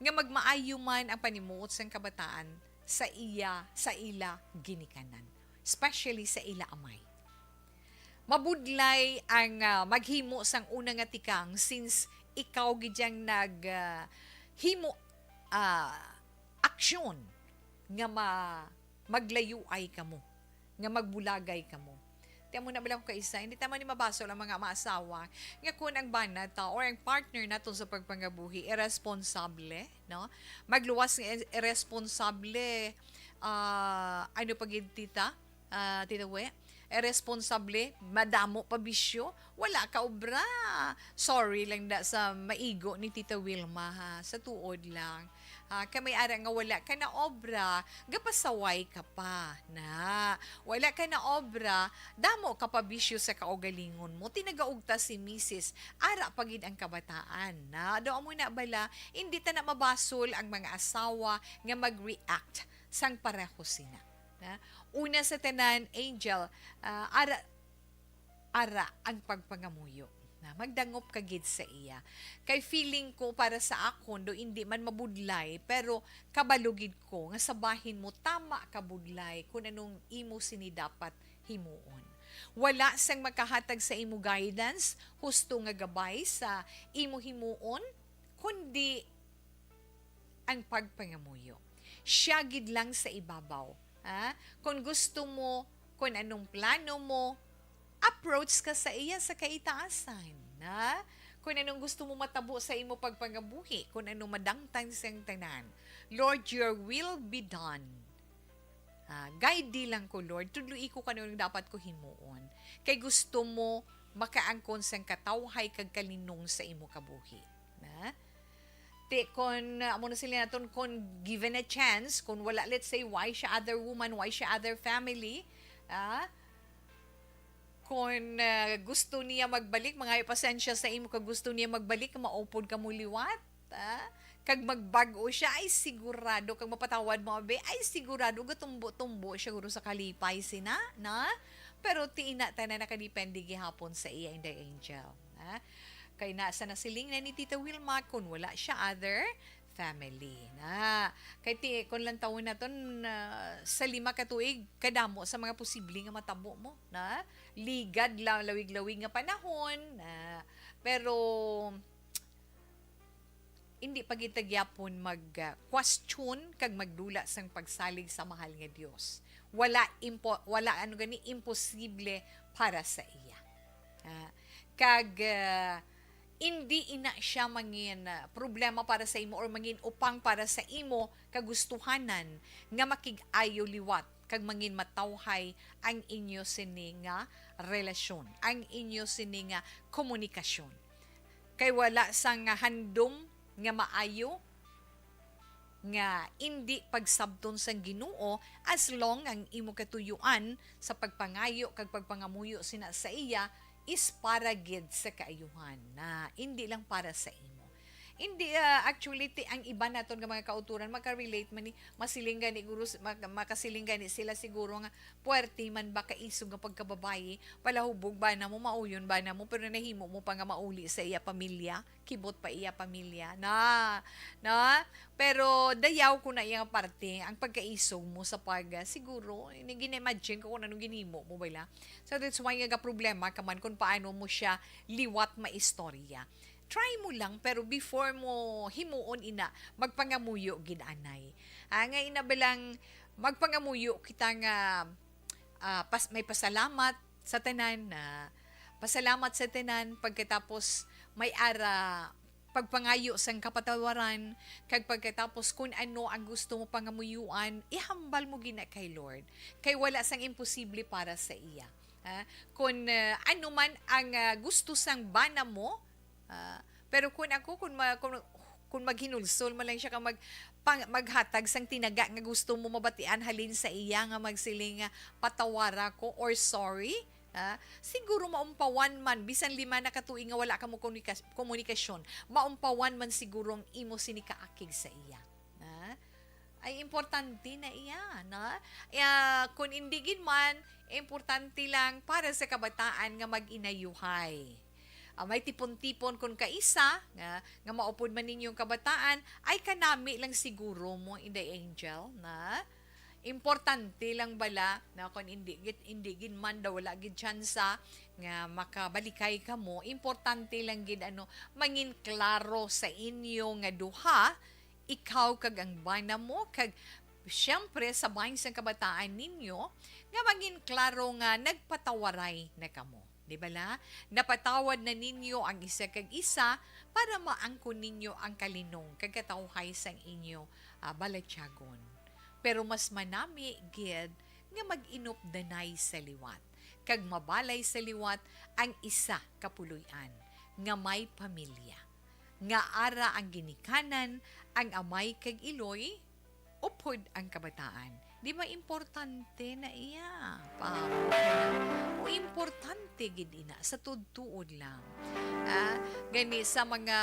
nga magmaayo man ang panimuot sang kabataan sa iya, sa ila ginikanan, especially sa ila amay. Mabudlay ang, ah, maghimo sang una nga tikang, since ikaw gid yang nag, ah, himo, ah, aksyon nga ma-, maglayuay kamo, nga magbulagay kamo. Ti amo na bala ko kaisa, hindi ta man ni mabasol ang mga maasawa nga kun ang bana ta or ang partner naton sa pagpangabuhi irresponsable, no? Magluwas nga ir-, irresponsable, ah, ano pa gid, tita? Ah, Tita We, irresponsable, madamo pa bisyo, wala ka obra. Sorry lang da sa maigo ni Tita Wilma, ha, sa tuod lang. Ah, kay may ara nga wala ka na obra, gapasaway ka pa na. Wala ka na obra, damo ka pa bisyo sa kaugalingon mo. Ti nagaugta si misis, ara pa gid ang kabataan na. Do amo na bala, hindi ta na mabasol ang mga asawa nga mag-react sang pareho sina. Na? Una sa tanan, Angel, ah, ara, ara ang pagpangamuyo. Na, magdangop ka gid sa iya. Kay feeling ko para sa akon, do hindi man mabudlay, pero kabalo gid ko nga sa bahin mo tama ka budlay kun anong imo sini dapat himuon. Wala sang makahatag sa imo guidance, husto nga gabay sa imo himuon, kundi ang pagpangamuyo. Siya gid lang sa ibabaw, ha? Kung gusto mo, kung anong plano mo, approach ka sa iya sa kaitaasan, ha? Kung anong gusto mo matabo sa imo pagpangabuhi, kung anong madangtan siyang tanan. Lord, your will be done. Ah, guide di lang ko, Lord. Tudloi ko kung anong dapat ko himuon. Kay gusto mo makaangkon sang katawhay kag kalinong sa imo kabuhi. Na? Ti, kon, ah, amo na sila naton, kon given a chance, kon wala, let's say, why siya other woman, why siya other family, ah, Kon, ah, gusto niya magbalik, mangayo pasensya sa imo, kag gusto niya magbalik, maupod ka mo liwat, ah, kag magbag-o siya, ay sigurado, kag mapatawad mo, abi, ay sigurado, gatumbo-tumbo siya guro sa kalipay sina, na? Pero ti ina tanan nakadepende gihapon sa iya, Inday Angel, ha? Kay nasa nasiling na ni Tita Wilma, kung wala siya other family, na? Kay ti, kung lang taon naton, ah, sa lima ka tuig, kadamo sa mga posible nga matabo mo, na? Ligad la-, lawig-lawig nga panahon, na? Pero, hindi pa gid ta gyapon mag, ah, question kag magdula sang pagsalig sa mahal nga Dios. Wala impo-, wala, ano gani, imposible para sa iya. Ah, kag, ah, indi ina siya mangin, ah, problema para sa imo or mangin upang para sa imo kagustuhanan nga makig-ayo liwat kag mangin matawhay ang inyo sini nga relasyon, ang inyo sini nga komunikasyon. Kay wala sang handom nga maayo nga indi pagsabton sang Ginoo, as long ang imo katuyuan sa pagpangayo kag pagpangamuyo sina sa iya is para gid sa kaayuhan, na indi lang para sa imo. Hindi, ah, actually, ti-, ang iban naton nga mga kauturan, makarelate man ni, masiling gani, guro, s-, mak-, makasiling gani sila siguro nga, "Puwerte man ba kaisog nga pagkababayi, palahubog ba na mo, mauyon ba na mo, pero nahimo mo pa nga mauli sa iya pamilya, kibot pa iya pamilya." Na, na, pero dayaw ko na iya nga parte, ang pagkaisog mo sa pag, ah, siguro, ini-, gina-imagine ko kung anong ginhimo mo, bala. So, that's why nga problema ka man kung paano mo siya liwat maistorya. Try mo lang, pero before mo himuon ina, magpangamuyo gid anay. Ah, nga ina ba lang, magpangamuyo kita nga, ah, pas-, may pasalamat sa tanan, na pasalamat sa tanan, pagkatapos may ara pagpangayo sang kapatawaran, kag pagkatapos kun ano ang gusto mo pangamuyuan, ihambal mo gina kay Lord, kay wala sang imposible para sa iya. Ha? Kun, ah, ano man ang, ah, gusto sang bana mo, ah, pero kun ako, kun ma-, kun, kun maghinulsol man lang siya ka mag-, pang-, maghatag sang tinaga nga gusto mo mabatian halin sa iya nga magsiling nga, "Patawara ko," or "Sorry," ha? Siguro maumpawan man, bisan lima na ka tuig nga wala ka mo komunika-, komunikasyon, maumpawan man siguro ang imo sini kaakig sa iya. Ha? Ay importante na iya, na? Ah, kun indi gid man, importante lang para sa kabataan nga mag-inayuhay. Ah, may tipon-tipon kun kaisa nga, nga maupod man ninyong kabataan, ay kanami lang siguro mo, Inday Angel, na? Importante lang bala, na kun indi gid, indi gid man daw wala gid tsansa nga makabalikay kamo, importante lang gid, ano, mangin klaro sa inyo nga duha, ikaw kag ang bana mo, kag siyempre sa bahin sang kabataan ninyo, nga mangin klaro nga nagpatawaray na kamo. Di bala? Napatawad na ninyo ang isa kag isa para maangkon ninyo ang kalinong kag katawhay sang inyo, ah, balatyagon. Pero mas manami gid nga mag-inupdanay sa liwat, kag mabalay sa liwat ang isa ka puloy-an nga may pamilya, nga ara ang ginikanan, ang amay kag iloy, upod ang kabataan. Di ba importante na iya? Pa, o importante gid ina, sa tuod-tuod lang. Ah, gani sa mga,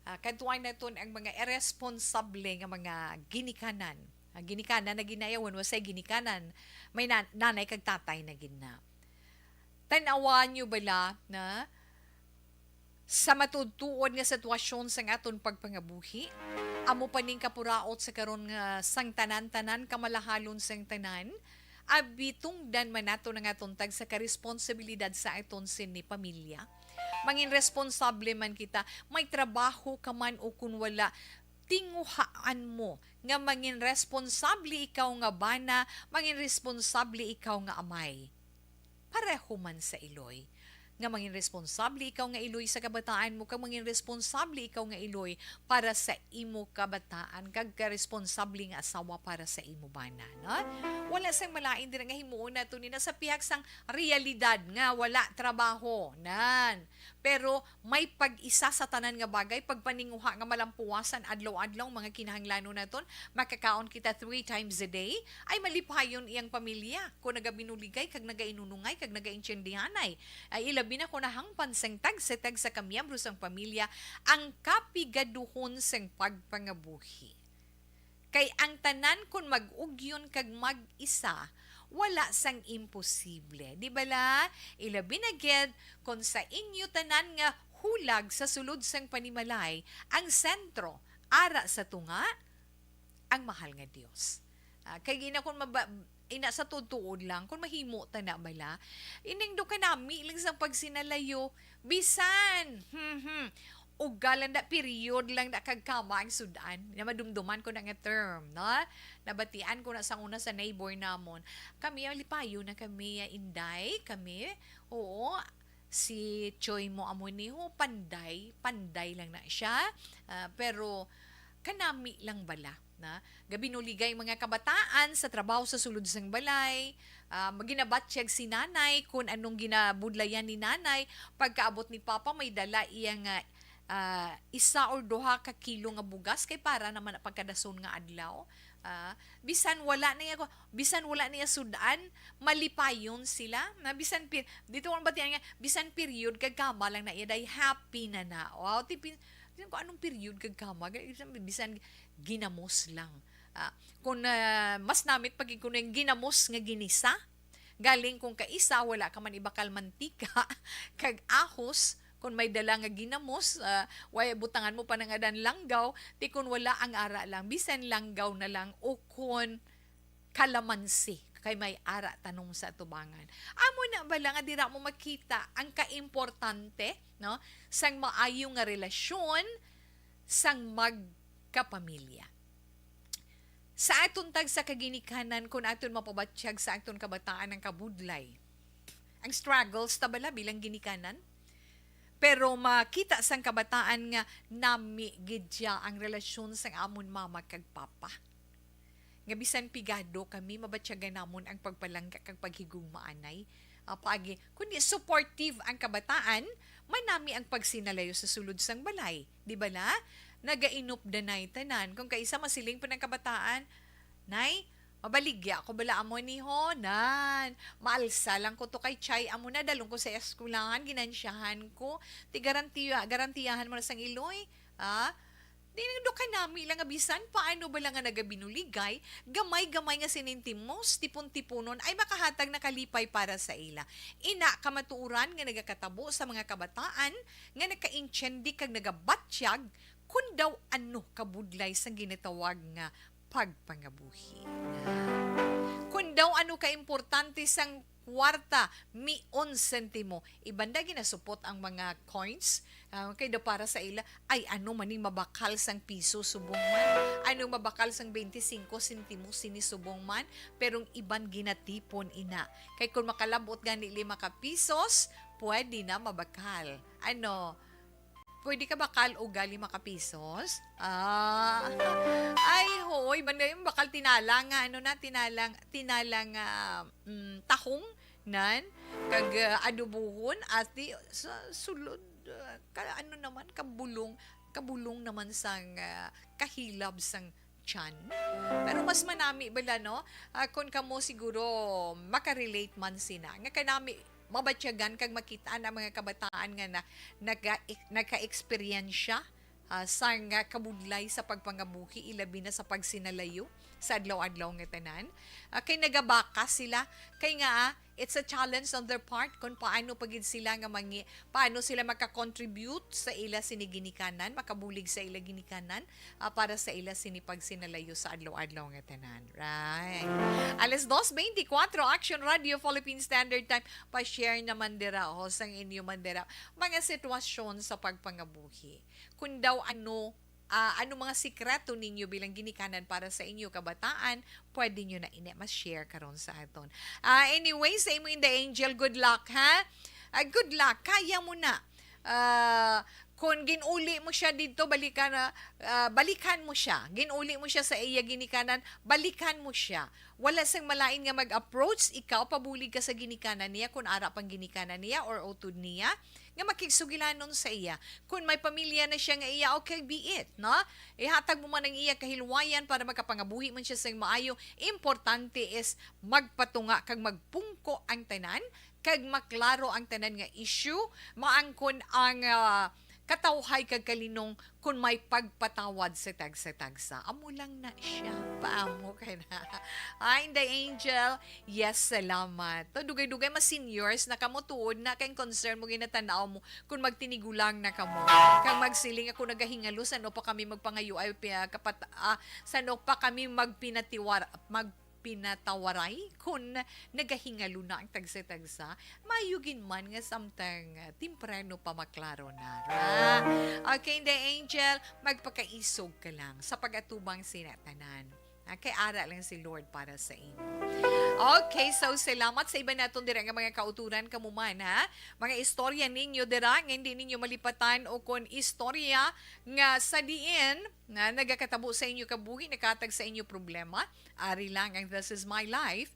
ah, kadtuan naton ang mga irresponsable nga mga ginikanan. Ah, ginikanan na ginayawan, wasay ginikanan, may na-, nanay kag tatay na gid na. Tan-awan nyo bala na sa matuod-tuod nga sitwasyon sang aton pagpangabuhi, amo pa ning kapuraot sa karon nga sang tanan-tanan, kamalahalon sang tanan, abi tungdan man nato ang aton tagsa ka responsibilidad sa aton sini pamilya. Mangin responsable man kita, may trabaho ka man o kun wala, tinguhaan mo nga mangin responsable ikaw nga bana, mangin responsable ikaw nga amay. Pareho man sa iloy. nga mangin responsable ikaw nga iloy sa kabataan mo, kag mangin responsable ikaw nga iloy para sa imo kabataan, kag ka responsable nga asawa para sa imo bana, no? Wala sang malain dira nga himuon nato ni na sa pihak sang realidad nga wala trabaho, nan. Pero may pag-isa sa tanan nga bagay, pagpaninguha nga malampuwasan adlaw-adlaw mga kinahanglanon naton, makakaon kita three times a day, ay malipayon iyang pamilya kon nagabinuligay kag nagainunungay kag nagaintiendihanay. Ay ilabi na kon nahangpan sang tagsa-tagsa ka miyembro sang pamilya ang kapigaduhon sang pagpangabuhi. Kay ang tanan kon mag-ugyon kag mag-isa, wala sang imposible. Di bala? Ilabi na gid kon sa inyo tanan nga hulag sa sulod sang panimalay, ang sentro, ara sa tunga, ang mahal nga Dios. Ah, kay gina kon maba-, ina sa tuod-tuod lang, kung mahimo ta na bala, ining do kanami lang sang pagsinalayo, bisan, hmm, hmm, ugalan da, period lang da kag kama ang sudan. Na madumduman ko na nga term, no? Nabatian ko na sang una sa neighbor namon. Kami, ang lipayo na kami, ah, inday, kami. Oo, si Choy mo amo ni ho, panday, panday lang na siya. Ah, pero kanami lang bala na gabinuligay mga kabataan sa trabaho sa sulod sang balay. Ah, maginabatyag si nanay kung anong ginabudlayan ni nanay. Pagkaabot ni papa, may dala iya nga, ah, isa or duha ka kilo nga bugas kay para naman na pagkadason nga adlaw. Ah, bisan wala na iya, bisan wala niya sudan, malipayon sila. Na bisan pi-, dito ang batian nga, bisan period kag kama lang na iya, day happy na na. Wow, tipin, bisan ko anong period kag kama, bisan, bisan ginamos lang. Ah, kung, ah, mas namit pag kuno yung ginamos nga ginisa, galing kung kaisa, wala ka man ibakal mantika, kag ahos, kung may dala nga ginamos, ah, way butangan mo pa nga dan langgaw, ti kung wala ang ara lang, bisan langgaw na lang, o kung kalamansi, kay may ara tanom sa atubangan. Amo na bala nga dira mo makita ang kaimportante, no, sang maayo nga relasyon sang magkapamilya. Sa aton tagsa ka ginikanan, kun aton mapabatyag sa aton kabataan ang kabudlay, ang struggles ta bala bilang ginikanan, pero makita sang kabataan nga nami gid siya ang relasyon sang amon mama kag papa. Nga bisan pigado kami, mabatyagan namon ang pagpalangga kag paghigugmaanay. Ah, paagi, kundi supportive ang kabataan, manami ang pagsinalayo sa sulod sang balay. Di bala? Nagainupdanay tanan. Kung kaisa masiling pa ng kabataan, "Nay, mabaligya ako bala amo ni ho, nan. Maalsa lang ko to kay Chay amo na, dalong ko sa eskwelahan, ginansyahan ko. Ti garantiya, garantiyahan mo na sang iloy." Ah, di nang do kanami lang nga bisan paano bala nga nagabinuligay, gamay-gamay nga sinintimos, tipon-tiponon ay makahatag na kalipay para sa ila. Ina kamatuoran nga nagakatabo sa mga kabataan nga nakaintiende kag nagabatyag kun daw ano kabudlay sang ginatawag nga pagpangabuhi. Kun daw ano kaimportante sang kwarta, mion sentimo. Iban da ginasupot ang mga coins, ah, kay daw para sa ila, ay, ano man ning mabakal sang piso subong man? Ano mabakal sang twenty-cinco sentimo sini subong man? Pero ang iban ginatipon ina. Kay kung makalabot gani lima ka pisos, pwede na mabakal. Ano? Pwede ka bakal og gali makapisos? Ah. Ay, hoy, banda yung bakal tinala nga, ano na, tinalang, tinalang, ah, mm, tahong, nan, kag, ah, adobohon, ati, sa sulod, ah, ka, ano naman, kabulong, kabulong naman sang, ah, kahilab sang tiyan. Pero mas manami bala, no? Ah, kung kamo siguro makarelate man sina. Nga kanami, mabatyagan kag makita ang mga kabataan nga na, naga, nagka-eksperyensya, ah, sang, ah, kabudlay sa pagpangabuhi, ilabi na sa pagsinalayo sa adlaw-adlaw nga tanan. Ah, kay nagabakas sila, kay nga, ah, it's a challenge on their part kung paano pa gid sila nga mangi-, paano sila maka-contribute sa ila sini ginikanan, makabulig sa ila ginikanan, ah, para sa ila sini pagsinalayo sa adlaw-adlaw nga tanan. Right. Alas dos beintikwatro, Action Radio Philippine Standard Time. Pa-share naman dira, ho, sang inyo man dira mga sitwasyon sa pagpangabuhi. Kung daw ano, ah, ano mga sikreto ninyo bilang ginikanan para sa inyo kabataan, pwede nyo na ini ma-share karon sa aton. Ah, anyway, sa imo, Inday Angel, good luck, ha? Ay, good luck. Kaya mo na. Ah, kung ginuli mo siya dito, balikan na, ah, balikan mo siya. Ginuli mo siya sa iya ginikanan, balikan mo siya. Wala sing malain nga mag-approach, ikaw pabulig ka sa ginikanan niya, kung ara pang ginikanan niya or utod niya, nga makigsugilanon sa iya. Kung may pamilya na siya nga iya, okay, be it, no? Ihatag mo man ang iya kahilwayan para makapangabuhi man siya sing maayo. Importante is magpatunga kag magpungko ang tanan, kag maklaro ang tanan nga issue, maangkon ang, ah, katawhay kag kalinong kun may pagpatawad sa tagsa-tagsa. Amo lang na siya. Paamo ka na. Ay, Inday Angel. Yes, salamat. To, dugay-dugay, mas seniors na kamo, tuod na kay concern mo, ginatanaw mo kung magtinigulang na kamo. Kang magsiling ako nagahingalo, sano pa kami magpangayo ay pi-, kapat-, ah, sano pa kami magpinatiwar-, magpinatawaray kung nagahingalo na ang tagsa-tagsa. Mayo gid man nga samtang, ah, temprano pa maklaro na ra. Okay, Inday Angel, magpakaisog ka lang sa pag-atubang sina tanan. Ah, kay ara lang si Lord para sa imo. Okay, so salamat sa iban naton dira nga mga kauturan, kamo man, ha? Mga istorya ninyo dira nga hindi ninyo malipatan, o kon istorya nga sa diin nga nagakatabo sa inyo kabuhi, nakatag sa inyo problema, ari lang ang This Is My Life,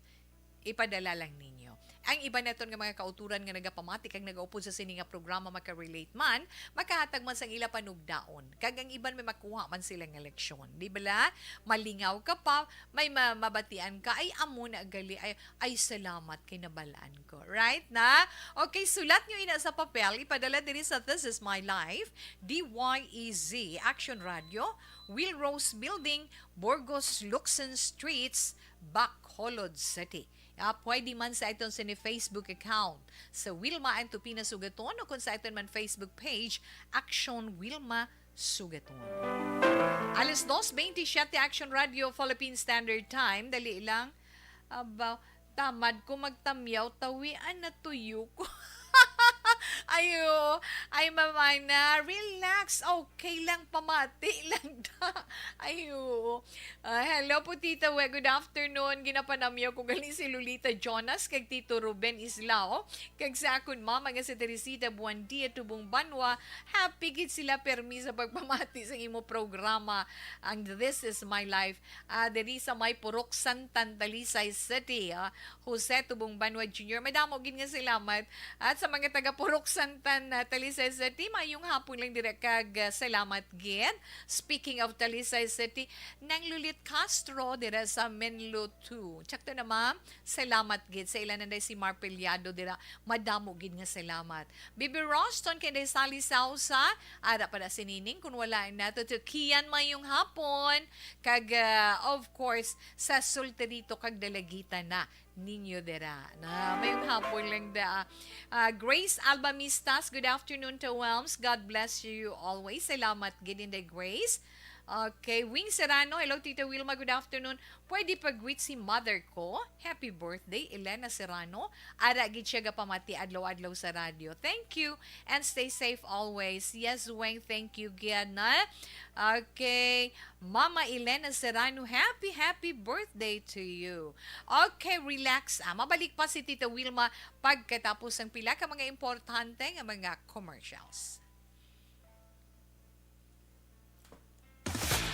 ipadala lang ninyo. Ang iban naton nga mga kauturan nga nagapamati kag nagaupod sa sini nga programa, makarelate man, makahatag man sang ila panugdaon, kag ang iban may makuha man sila nga leksyon. Di bala? Malingaw ka pa, may ma-, mabatian ka, "Ay, amo na gali, ay, ay, salamat kay nabalaan ko." Right na? Okay, sulat nyo ina sa papel, ipadala diri sa This Is My Life, D Y E Z, Action Radio, Will Rose Building, Burgos Luxon Streets, Bacolod City. Ah, pwede man sa aton sini Facebook account sa Wilma Antupina Sugaton, o kung sa aton man Facebook page, Action Wilma Sugaton. Alas dos bentisiete, Action Radio, Philippine Standard Time. Dali lang. Aba, tamad ko magtamyaw, tawi, ah, natuyo ko. Ayo, ay, mamana, relax. Okay lang, pamati lang da. Ayo. Ah, hello po, Tita We. Good afternoon. Ginapanamyaw ko gali si Lolita Jonas kag Tito Ruben Islao. Kag sa akon mama nga si Teresita Buendia Tubong Banwa. Happy gid sila permi sa pagpamati sa imo programa, ang This Is My Life. Ah, diri sa may Purok Santan, Talisay City. Ah, Jose Tubong Banwa Junior, madamo gid nga salamat. At sa mga taga Purok Santan, ah, Talisay City, mayong hapon lang dira kag, ah, salamat gid. Speaking of Talisay City, Nang Lulit Castro dira sa Menlo two. Check to na, ma'am. Salamat gid sa ila nanday si Marpeliado dira. Madamo gid nga salamat. Bibi Roston kay Day Sally Sausa, ara pa na si Nining kun wala nato to Kian, mayong hapon. Kag, ah, of course, sa Solterito kag Dalaguita na ninyo dira. Na, mayong hapon lang da. Ah, Grace Alba Mistas, good afternoon to Welms. God bless you always. Salamat gid, Inday Grace. Okay, Wing Serrano, hello, Tita Wilma, good afternoon. Pwede pa-greet si mother ko. Happy birthday, Elena Serrano. Ara gid siya gapamati adlaw-adlaw sa radyo. Thank you and stay safe always. Yes, Weng, thank you gid, na. Okay, Mama Elena Serrano, happy, happy birthday to you. Okay, relax, ah. Mabalik pa si Tita Wilma pagkatapos ng pila ka mga importante nga mga commercials.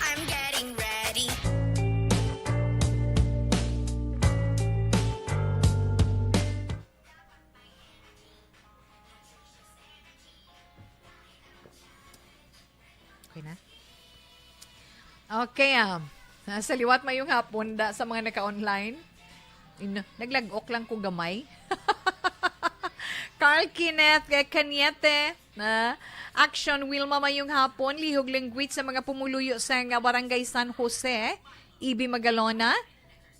I'm getting ready. Okay na? Okay, ah. Ah, sa liwat, mayong hapon da sa mga naka-online. In-, naglag-ok lang ko gamay. Carl Kenneth, kay Cañete, na, Action Wilma, mayong hapon. Lihog lang greet sa mga pumuluyo sa nga Barangay San Jose, Ibi Magalona,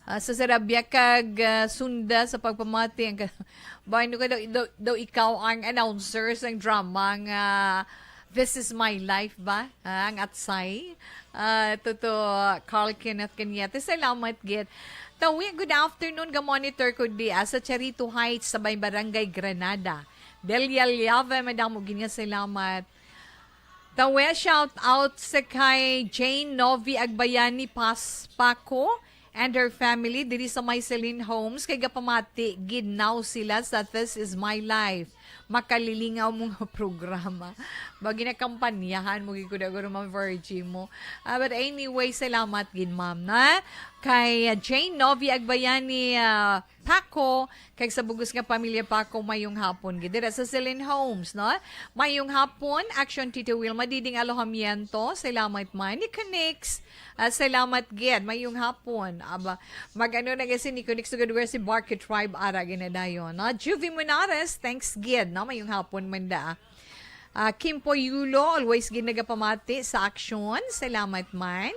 ah, sa Sarabia kag, ah, Sunda sa pagpamati. Ang ka-, ba, ano ka daw, daw, daw ikaw ang announcer sa drama nga This Is My Life ba? Ah, ang atsay. Ah, tuto, Carl Kenneth Cañete. Salamat gid. Tawi, good afternoon. Ga-monitor ko di, ah, sa Charito Heights, sa may Barangay Granada. Delia Llave, madamo gid nga salamat. Tawi, shout out sa kay Jane Novi Agbayani Pas-, Paco and her family diri sa may Celine Homes. Kay gapamati gid naw sila sa This Is My Life. makalilingaw mo nga programa. Ba, ginakampanyahan mo gid ko, daguro, Ma'am Virgie mo. Ah, but anyway, salamat gid, ma'am, na. Kay, ah, Jane Novi Agbayani, ah, Paco, kag sa bugos nga pamilya Paco, mayong hapon gid dira sa Celine Homes, no? Mayong hapon, Action Tito Wilma, Diding Alojamiento, salamat man. Ni Connects, ah, salamat gid, mayong hapon. Aba, mag-ano na kasi ni Connects, tugad where si Barky Tribe, ara ginadayon, no? Juvie Munares, thanks gid, no? Mayong hapon man da. Ah, Kimpo Yulo, always gid nagapamati sa Action, salamat man.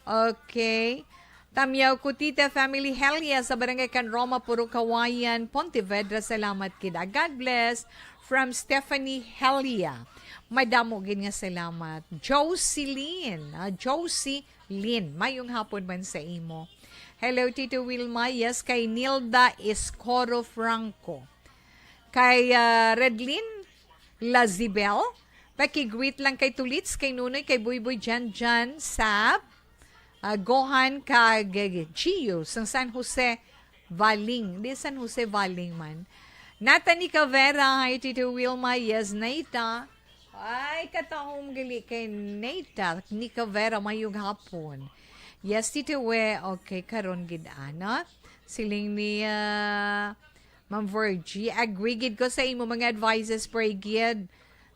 Okay. Tamyaw Kutita family, Helia sa Barangay Can Roma, Purok Kawayan, Pontevedra. Salamat gid. God bless from Stephanie Helia. Madamo gid nga salamat. Jocelyn, ah, Josie Lynn. Mayong hapon man sa imo. Hello, Tito Wilma. Yes, kay Nilda Escoro Franco. Kay, ah, Redlyn Lazibel. Pakigreet lang kay Tulits, kay Nunoy, kay Buyboy, Jan Jan, Sab, ah, Gohan, kag Gio, sang San Jose Valing. Di San Jose Valing man. Nata ni Cavera, hi, Tito Wilma, yes, Nata. Ay, katahom gali kay Nata ni Cavera, mayong hapon. Yes, Tito We, okay, karon gid, ana. Siling ni, ah, Ma'am Virgie, agree gid ko sa imo mga advices, pray gid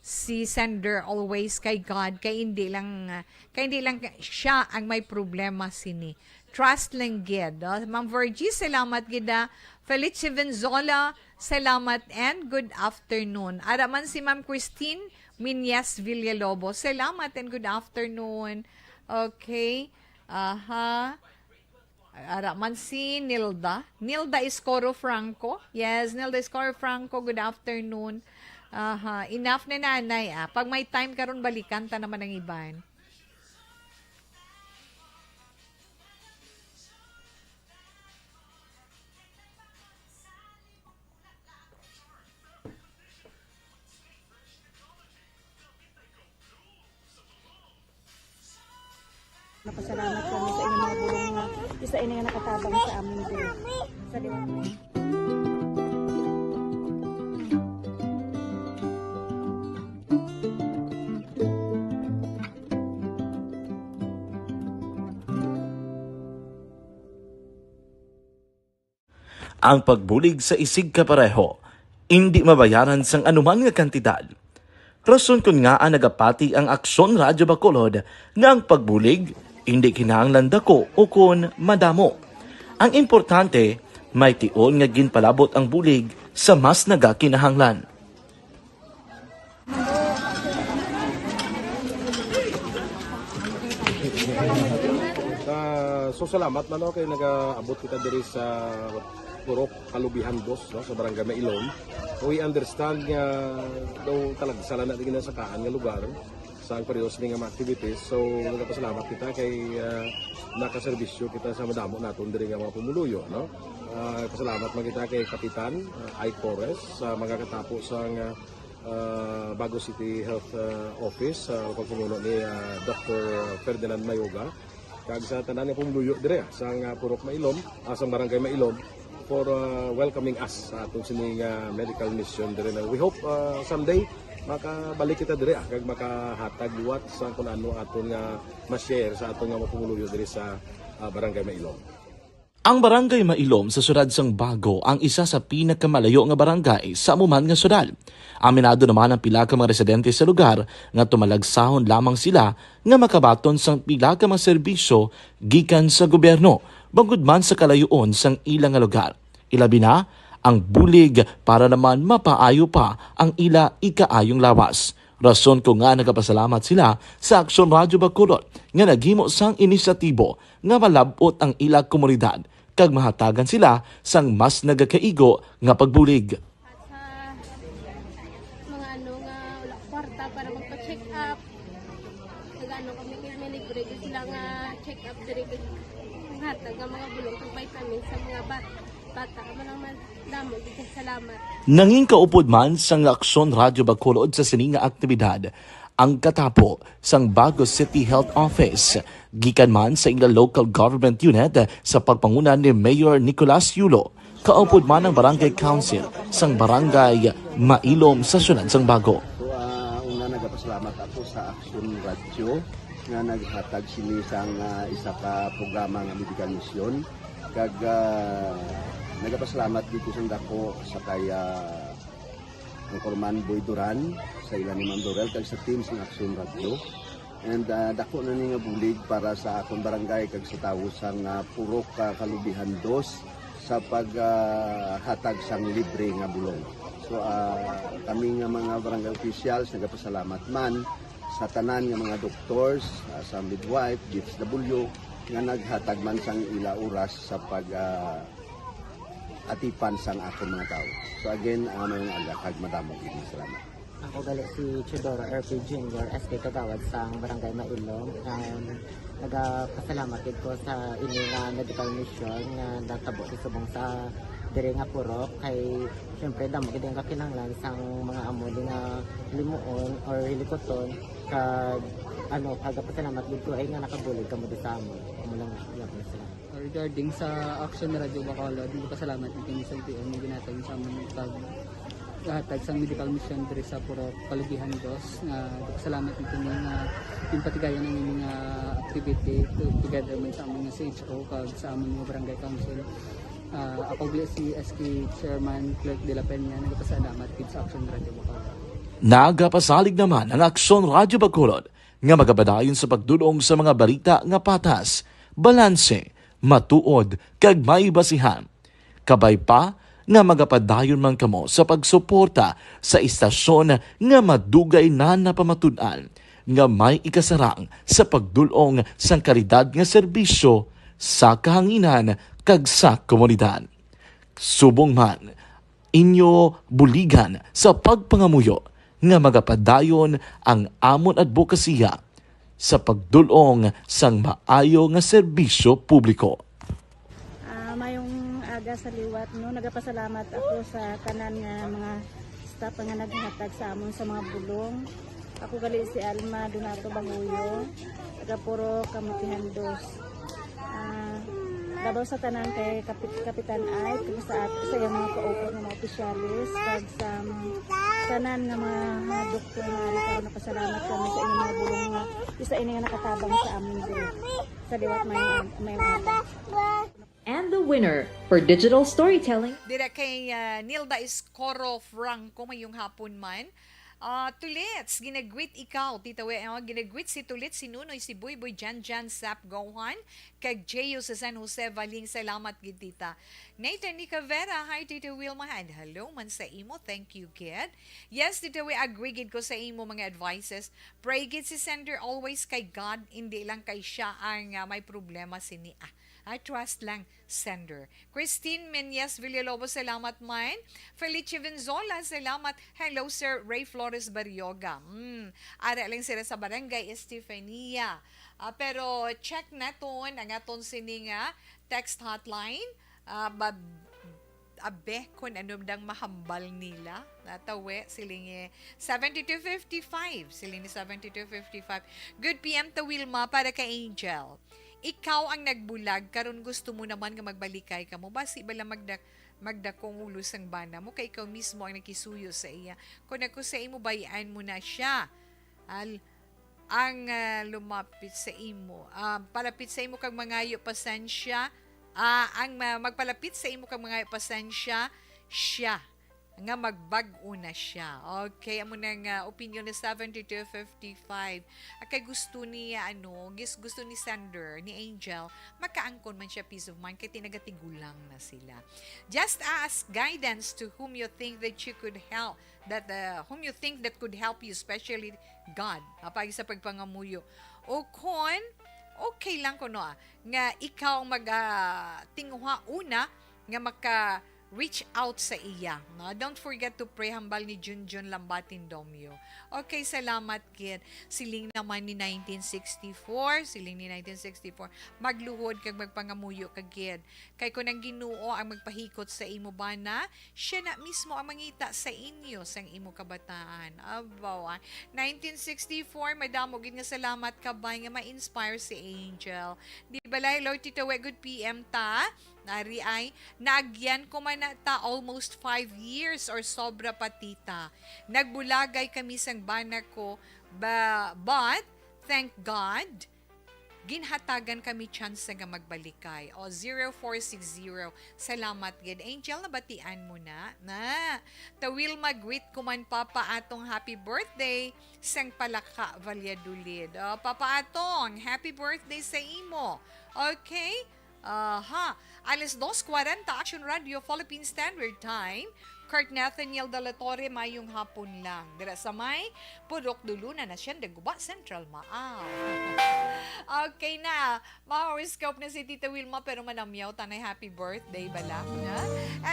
si sender always kay God, kay hindi lang, ah, kay hindi lang siya ang may problema sini. Trust lang gid. Oh, Ma'am Virgie, salamat gid, ah. Felice Venzola, salamat and good afternoon. Ara man si Ma'am Christine Minyas Villalobos, salamat and good afternoon. Okay. Aha. Ara man si Nilda. Nilda Escoro Franco. Yes, Nilda Escoro Franco, good afternoon. Aha, enough na, nanay, ah. Pag may time karon, balikan ta naman ang iban. Napasalamat kami sa inyong mga bulong nga isa ini nga nakatabang sa amin diri. Sa liwanag. Ang pagbulig sa isigkapareho indi mabayaran sang anuman nga kantidad. Rason kon ngaa nagapati ang Aksyon Radyo Bacolod nga ang pagbulig indi kinahanglan dako ukon madamo. Ang importante, may tion nga ginpalabot ang bulig sa mas nagakinahanglan. Ah, so salamat man, no, kay nagaabot kita diri sa Purok Kalubihan Dos, no, sa Barangay Mailom. We understand nga daw talagsa lang na ginasakaan nga lugar sa ang periodo sini nga mga activities. So, nagapasalamat kita kay, ah, nakaserbisyo kita sa madamo naton diri nga mga pumuluyo, no? Ah, pasalamat man kita kay Kapitan, ah, Ike Torres, sa mga katapo sang, ah, ah, Bago City Health, ah, Office, sa pagpamuno ni, ah, Doctor Ferdinand Mayoga, kag sa tanan nga pumuluyo dire, ah, sang, ah, Purok Mailom, ah, sang Barangay Mailom, for, ah, welcoming us sa aton sini nga medical mission dire na. We hope, ah, someday makabalik kita dire, ah, kag makahatag liwat sa kun ano aton nga ma-share sa aton nga mga pumuluyo dire sa, ah, Barangay Mailom. Ang Barangay Mailom sa siyudad sang Bago ang isa sa pinakamalayo nga barangay sa amo man nga siyudad. Aminado naman ang pila ka mga residente sa lugar nga tumalagsahon lamang sila nga makabaton sang pila ka mga serbisyo gikan sa gobyerno, bangod man sa kalayoon sang ila nga lugar. Ilabi na ang bulig para naman mapaayo pa ang ila ikaayong lawas. Rason ko nga nagapasalamat sila sa Aksyon Radyo Bacolod nga naghimo sang inisyatibo nga malab-ot ang ila komunidad kag mahatagan sila sang mas nagakaigo nga pagbulig. At sa mga ano nga wala kwarta para magpa-check up, nag-ano kami, kay may libre gyud sila nga check up diri, kag hatag nga mga bulong kag vitamins sa mga bat-, bata. Amo lang man, damo gyud kay salamat. Nangin kaupod man sang Aksyon Radyo Bacolod sa sini nga aktibidad ang katapo sang Bago City Health Office, gikan man sa ila local government unit sa pagpanguna ni Mayor Nicolas Yulo. Kaupod man ang Barangay Council sang Barangay Mailom sa siyudad sang Bago. So, ah, una, nagapasalamat ako sa Action Radio nga naghatag sini sang, ah, isa ka programa nga medical mission. Kag, ah, nagapasalamat dito sa dako sa kay, ah, Anchorman Boy Duran, sa ila ni Ma'am Dorel, kag sa team sang Action Radio. And, ah, dako na ni nga bulig para sa akon barangay kag sa tawo sang, ah, Purok, ah, Kalubihan Dos sa pag, ah, hatag sang libre nga bulong. So, ah, kami nga mga barangay officials nagapasalamat man sa tanan nga mga doctors, ah, sa midwife, D S W, nga naghatag man sang ila oras sa pag, ah, atipan sang akon mga tawo. So again, ah, mayong aga kag madamo gid nga salamat. Ako gali si Teodoro R P Junior, S K Kagawad sang Barangay Mailom. Um, nagapasalamat gid ko sa ini nga medical mission nga natabo sa subong sa diri nga purok kay syempre damo gid ang kakinahanglan sang mga amo di nga limuon or hilikuton kag ano, nagapasalamat gid ko ay nga nakabulig kamo di sa amo. Amo lang, iya po sila. Regarding sa Action Radio Bacolod, nagpasalamat din kami sa L T O nga ginhatag sa amon pag hatag sang medical mission diri sa Purok Kalubihan Dos. Nga nagpasalamat din kami nga ginpatigayon ang ining, ah, activity to, together man sa amon nga C H O kag sa amon nga barangay council. Ah, ako gali si S K Chairman Clerk de la Peña, nagpasalamat gid sa Action Radio Bacolod. Nagapasalig naman ang Aksyon Radyo Bacolod nga magapadayon sa pagdul-ong sa mga balita nga patas, balanse, matuod, kag may basihan. Kabay pa nga magapadayon man kamo sa pagsuporta sa istasyon nga madugay na napamatud-an nga may ikasarang sa pagdul-ong sang kalidad nga serbisyo sa kahanginan kag sa komunidad. Subong man, inyo buligan sa pagpangamuyo nga magapadayon ang amon adbokasiya sa pagdul-ong sang maayo nga serbisyo publiko. Ah, mayong aga sa liwat, no? Nagapasalamat ako sa tanan nga mga staff nga naghatag sa amon sa mga bulong. Ako gali si Alma Donato Banguyo, taga Purok Kamutihan Dos. Ah, labaw sa tanan kay Kapit Kapitan Ike, kag sa at sa iyang mga kaupod nga mga opisyalis, kag sa mga tanan nga mga, mga doktor nga ari karon, napasalamat kami sa inyong mga bulong nga isa ini nga nakatabang sa amin diri sa liwat may may And the winner for digital storytelling. Dira kay ah, Nilda Iscoro Franco, mayong hapon man. Ah, Tulits, ginagwit ikaw, Tita We, oh, ginagwit si Tulits, si Nunoy, si Buyboy, Jan Jan, Sap Gohan, kag Jeyo sa San Jose, Valing, salamat gid, Tita. Nathan Nicavera, hi, Tita Wilma, and hello man sa imo, thank you, gid. Yes, Tita We, agree gid ko sa imo mga advices. Pray gid si sender always kay God, hindi lang kay siya ang ah, may problema sini. Ah, I trust lang sender. Christine Menyes Villalobos, salamat man. Felicia Venzola, salamat. Hello, Sir Ray Flores Barrioga. Hmm. Ara lang sila sa Barangay Estefania. Ah, pero check naton ang aton sini nga text hotline. Ah, bab- abe kung ano dang mahambal nila. Natawe, siling eh, seventy-two fifty-five. Siling ni seventy-two fifty-five. Good P M to Wilma para kay Angel. Ikaw ang nagbulag, karon gusto mo naman nga magbalikay ka mo. Basi bala magdak magdakong ulo sang bana mo, kay ikaw mismo ang nakisuyo sa iya. Kung ako sa imo, bayan mo na siya. Al ang ah, lumapit sa imo, ah, palapit sa imo kag mangayo pasensya, ah, ang ma- magpalapit sa imo kag mangayo pasensya, siya nga magbag-o na siya. Okay, amo nang ah, opinion ni seventy-two fifty-five. Ah, kay gusto niya, ano, gis gusto ni sender, ni Angel, makaangkon man siya peace of mind kay tinagatigulang na sila. Just ask guidance to whom you think that you could help, that uh, whom you think that could help you, especially God, apagi sa pagpangamuyo. O kon okay lang kuno ah, nga ikaw ang mag ah, tinguha una nga maka reach out sa iya. No? Don't forget to pray, hambal ni Junjun Lambatin Domyo. Okay, salamat gid. Siling naman ni nineteen sixty-four, siling ni nineteen sixty-four, magluhod kag magpangamuyo ka gid. Kay kun ang Ginoo ang magpahikot sa imo bana, siya na mismo ang mangita sa inyo sang imo kabataan. Abaw, ah. nineteen sixty-four, madamo gid nga salamat, kabay nga ma-inspire si Angel. Di balay, Lord Tito We, good P M ta. Nari ay, naagyan ko man na ta almost five years or sobra pa, tita. Nagbulagay kami sang bana ko, ba, but thank God, ginhatagan kami tsansa nga magbalikay. O, zero four six zero. Salamat gid. Angel, nabatian mo na? Na. Ta Wilma, greet ko man, Papa Atong, happy birthday sang Palaka, Valladolid. O, Papa Atong, happy birthday sa imo. Okay? Aha. Alas dos kwarenta, Action Radio, Philippine Standard Time. Kurt Nathaniel de la Torre, mayong hapon lang. Dira sa may Purok Duluna, Hacienda Guba, Central Maaw. Okay na. Ma-horoscope na si Tita Wilma, pero manamyaw tanay happy birthday bala, ha?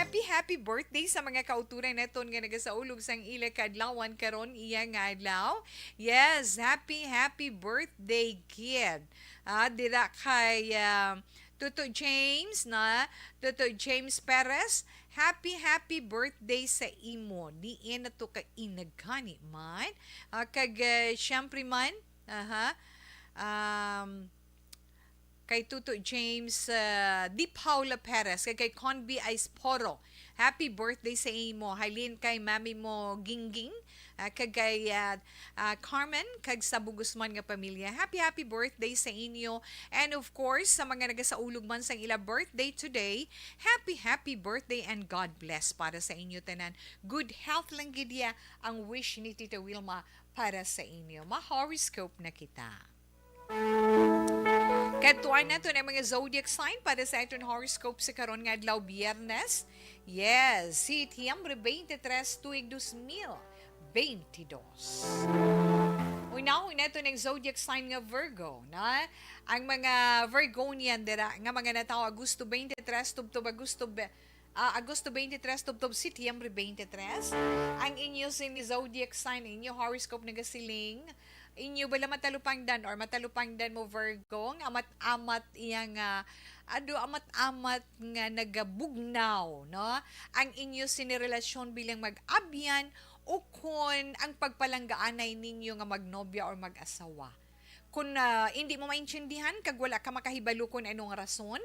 Happy, happy birthday sa mga kauturan naton nga nagasaulog sang ila kaadlawan karon, iya nga adlaw. Yes, happy, happy birthday, kid. Ah, dira kay, ah, Tuto James, na? Tuto James Perez, happy, happy birthday sa imo. Diin na to ka inagkani man. Ah, kag, ah, syempre man, aha, um, kay Tuto James, ah, Di Paula Perez, kag kay Conby Aisporo, happy birthday sa imo. Halin kay mami mo, Gingging, ah, kag kay, ah, ah, Carmen, kag sa Bugusman nga pamilya. Happy, happy birthday sa inyo. And of course, sa mga nagasaulog man sang ila birthday today, happy, happy birthday and God bless para sa inyo tanan. Good health lang gid ya ang wish ni Tita Wilma para sa inyo. Ma-horoscope na kita. Kadtuan nato ang mga zodiac sign para sa aton horoscope sa karon nga adlaw, Biyernes. Yes, Setyembre twenty-three, tuig dos mil twenty-dos. Unahon nato ang zodiac sign nga Virgo, na? Ang mga Virgonian dira nga mga natawo Agosto twenty-three tubtob Agosto be-, ah, Agosto twenty-three tubtob Setyembre twenty-three. Ang inyo sin zodiac sign, inyo horoscope nagasiling, inyo bala matalupangdan or matalupangdan mo, Virgo, nga amat-amat iya nga, ado, amat-amat nga nagabugnaw, no? Ang inyo sini relasyon bilang mag-abyan o kon ang pagpalanggaanay ninyo nga magnobya or mag-asawa. Kung, ah, hindi mo maintindihan kag wala ka makahibalo kung anong rason,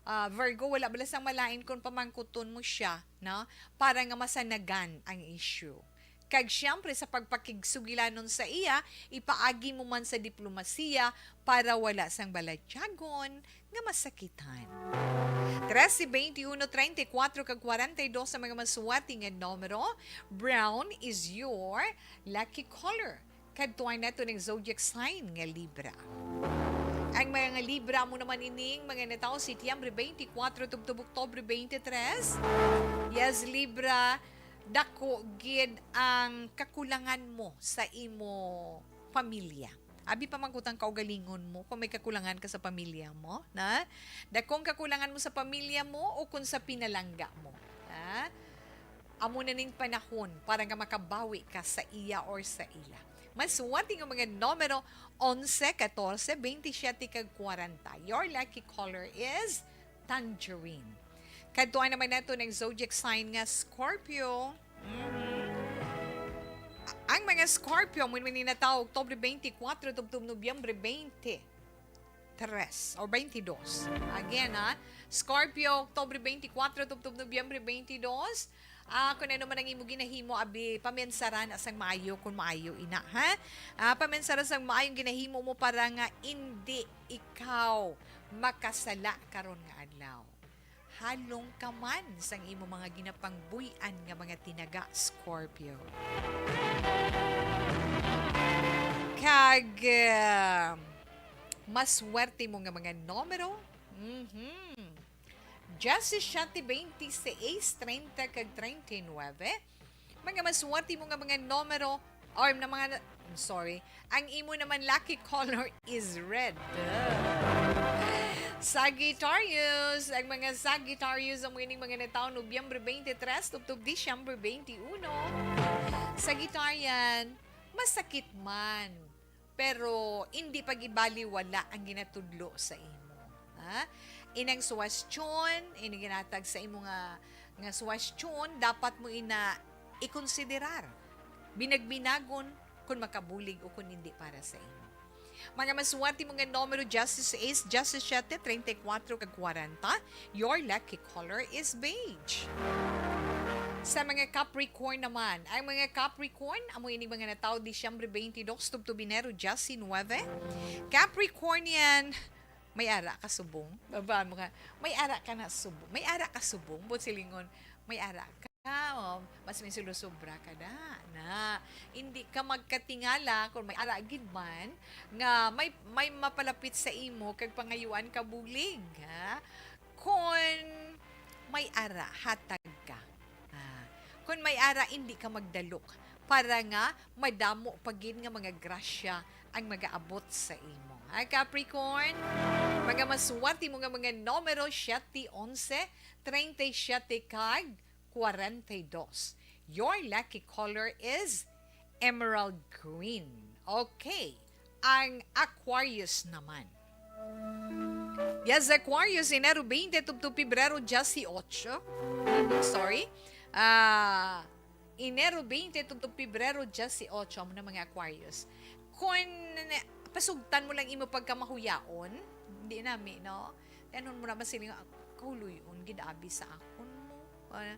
ah, Virgo, wala bala sang malain kung pamangkuton mo siya, no? Para nga masanagan ang issue. Kag siyempre, sa pagpakigsugilanon sa iya, ipaagi mo man sa diplomasiya para wala sang balatyagon nga masakitan. Trese, veintiuno, treinta y cuatro, kag kwarenta y dos ang mga maswerte nga numero. Brown is your lucky color. Kadtuan nato ang zodiac sign nga Libra. Ang mga Libra, amo naman ining mga natawo Setyembre twenty-four tubtob Oktubre twenty-three. Yes, Libra, dako gid ang kakulangan mo sa imo pamilya. Abi pa man gud ang kaugalingon mo kung may kakulangan ka sa pamilya mo, na? Dakong kakulangan mo sa pamilya mo o kung sa pinalangga mo, ha? Amo na ning panahon para nga makabawi ka sa iya or sa ila. Maswerte nga mga numero, onse, katorse, bentisiete, kag kwarenta. Your lucky color is tangerine. Kadtuan naman nato ang zodiac sign nga Scorpio. Mhm. Ang mga Scorpio, mo ni natawo Oktubre twenty-four tubtob Nobyembre twenty-three or twenty-two. Again, ha, Scorpio, Oktubre twenty-four tubtob Nobyembre twenty-two. Ah, kung ano man ang imo ginahimo, abi, paminsara na sang maayo kung maayo ina, ha? Ah, paminsara sang maayo ang ginahimo mo para nga indi ikaw makasala karon nga adlaw. Halong ka man sang imo mga ginapangbuy-an nga mga tinaga, Scorpio. Kag, ah, maswerte mo nga mga numero, mhm, diyesisiete, bentisiseis, treinta, kag treinta y nuebe. Mga maswerte mo nga mga numero, or na mga, I'm sorry, ang imo naman lucky color is red. Sagittarius, ang mga Sagittarius, amo ining mga natawo Nobyembre twenty-three tubtob Disyembre twenty-uno. Sagittarian, masakit man, pero indi pag-ibaliwala ang ginatudlo sa imo. Ha? Inang suwestyon, ini ginatag sa imo nga, nga suwestyon, dapat mo ina ikonsiderar. Binagbinagon kung makabulig o kung indi para sa imo. Mga maswerte mo nga numero, diyesisais, diyesisete, treinta y cuatro, kag kwarenta. Your lucky color is beige. Sa mga Capricorn naman, ang mga Capricorn, amo ini mga natawo Disyembre twenty-two tubtob Enero diecinuebe. Capricornian, may ara ka subong? Baba mo ka, may ara ka na subong? May ara ka subong? Buot silingon, may ara ka. Oh, mas may sulusubra ka na. Na, hindi ka magkatingala kung may ara gid man nga may, may mapalapit sa imo kag pangayuan ka bulig, ha? Kung may ara, hatag ka. Ah, kung may ara, hindi ka magdalok para nga madamo pa gid nga mga grasya ang magaabot sa imo. Ha, Capricorn? Mga maswerte mo nga mga numero, siyete, onse, treinta y siete, kag kwarenta y dos. Your lucky color is emerald green. Okay, ang Aquarius naman. Yes, Aquarius, Enero twenty tubtob Pebrero dieciocho. Mhm, sorry. Ah, Enero twenty tubtob Pebrero dieciocho, amo na mga Aquarius. Kung pasugtan mo lang imo pagkamahuyaon, hindi nami, no? Tanon mo naman sila nga, "Kahuloy-on gid abi sa akon mo." Ah,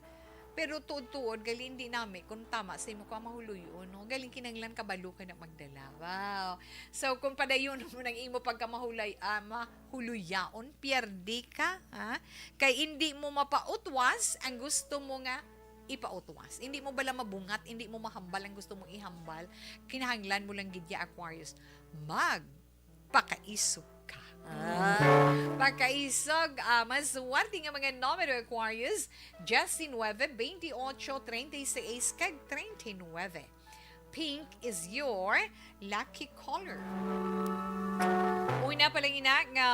pero tuod-tuod, gali hindi nami kung tama sa imo ka mahuloy-on, no? Galing kinahanglan kabalo ka na magdala. Wow. So, kung padayon mo nang imo pagkamahulay, ah, mahuloyaon, pierde ka, ha? Kay hindi mo mapautwas ang gusto mo nga ipautwas. Hindi mo bala mabungat, hindi mo mahambal ang gusto mong ihambal. Kinahanglan mo lang gid ya, Aquarius. Mag pakaisog ka. Ah, pakaisog, ah, maswerte nga mga numero, Aquarius, diecinuebe, veintiocho, treinta y seis, kag treinta y nueve. Pink is your lucky color. Una pa lang ina nga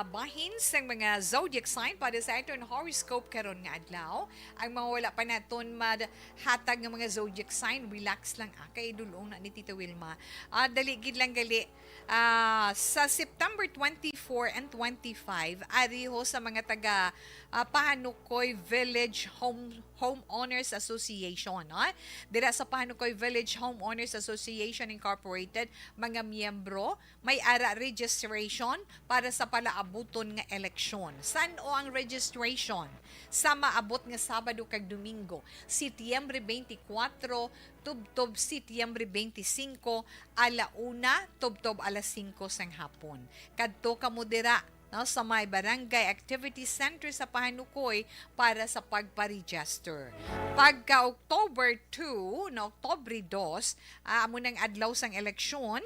bahin sang mga zodiac sign para sa aton horoscope karon nga adlaw. Ang mga wala pa naton mahatag nga mga zodiac sign, relax lang, ah, kay dulong na ni Tita Wilma. Ah, dali gid lang gali. Ah, sa September twenty-four and twenty-five, ari ho sa mga taga, ah, Pahanukoy Village Home, Homeowners Association, no? Dira sa Pahanukoy Village Homeowners Association Incorporated, mga miyembro, may ara registration para sa palaabuton nga eleksyon. San-o ang registration? Sa maabot nga Sabado kag Domingo, Setyembre twenty-four tubtob Setyembre twenty-five, ala una tubtob alas singko sang hapon. Kadto kamo dira, no, sa may Barangay Activity Center sa Pahanukoy para sa pagpa-register. Pagka October two, no, Oktobre dos, ah, amo nang adlaw sang eleksyon.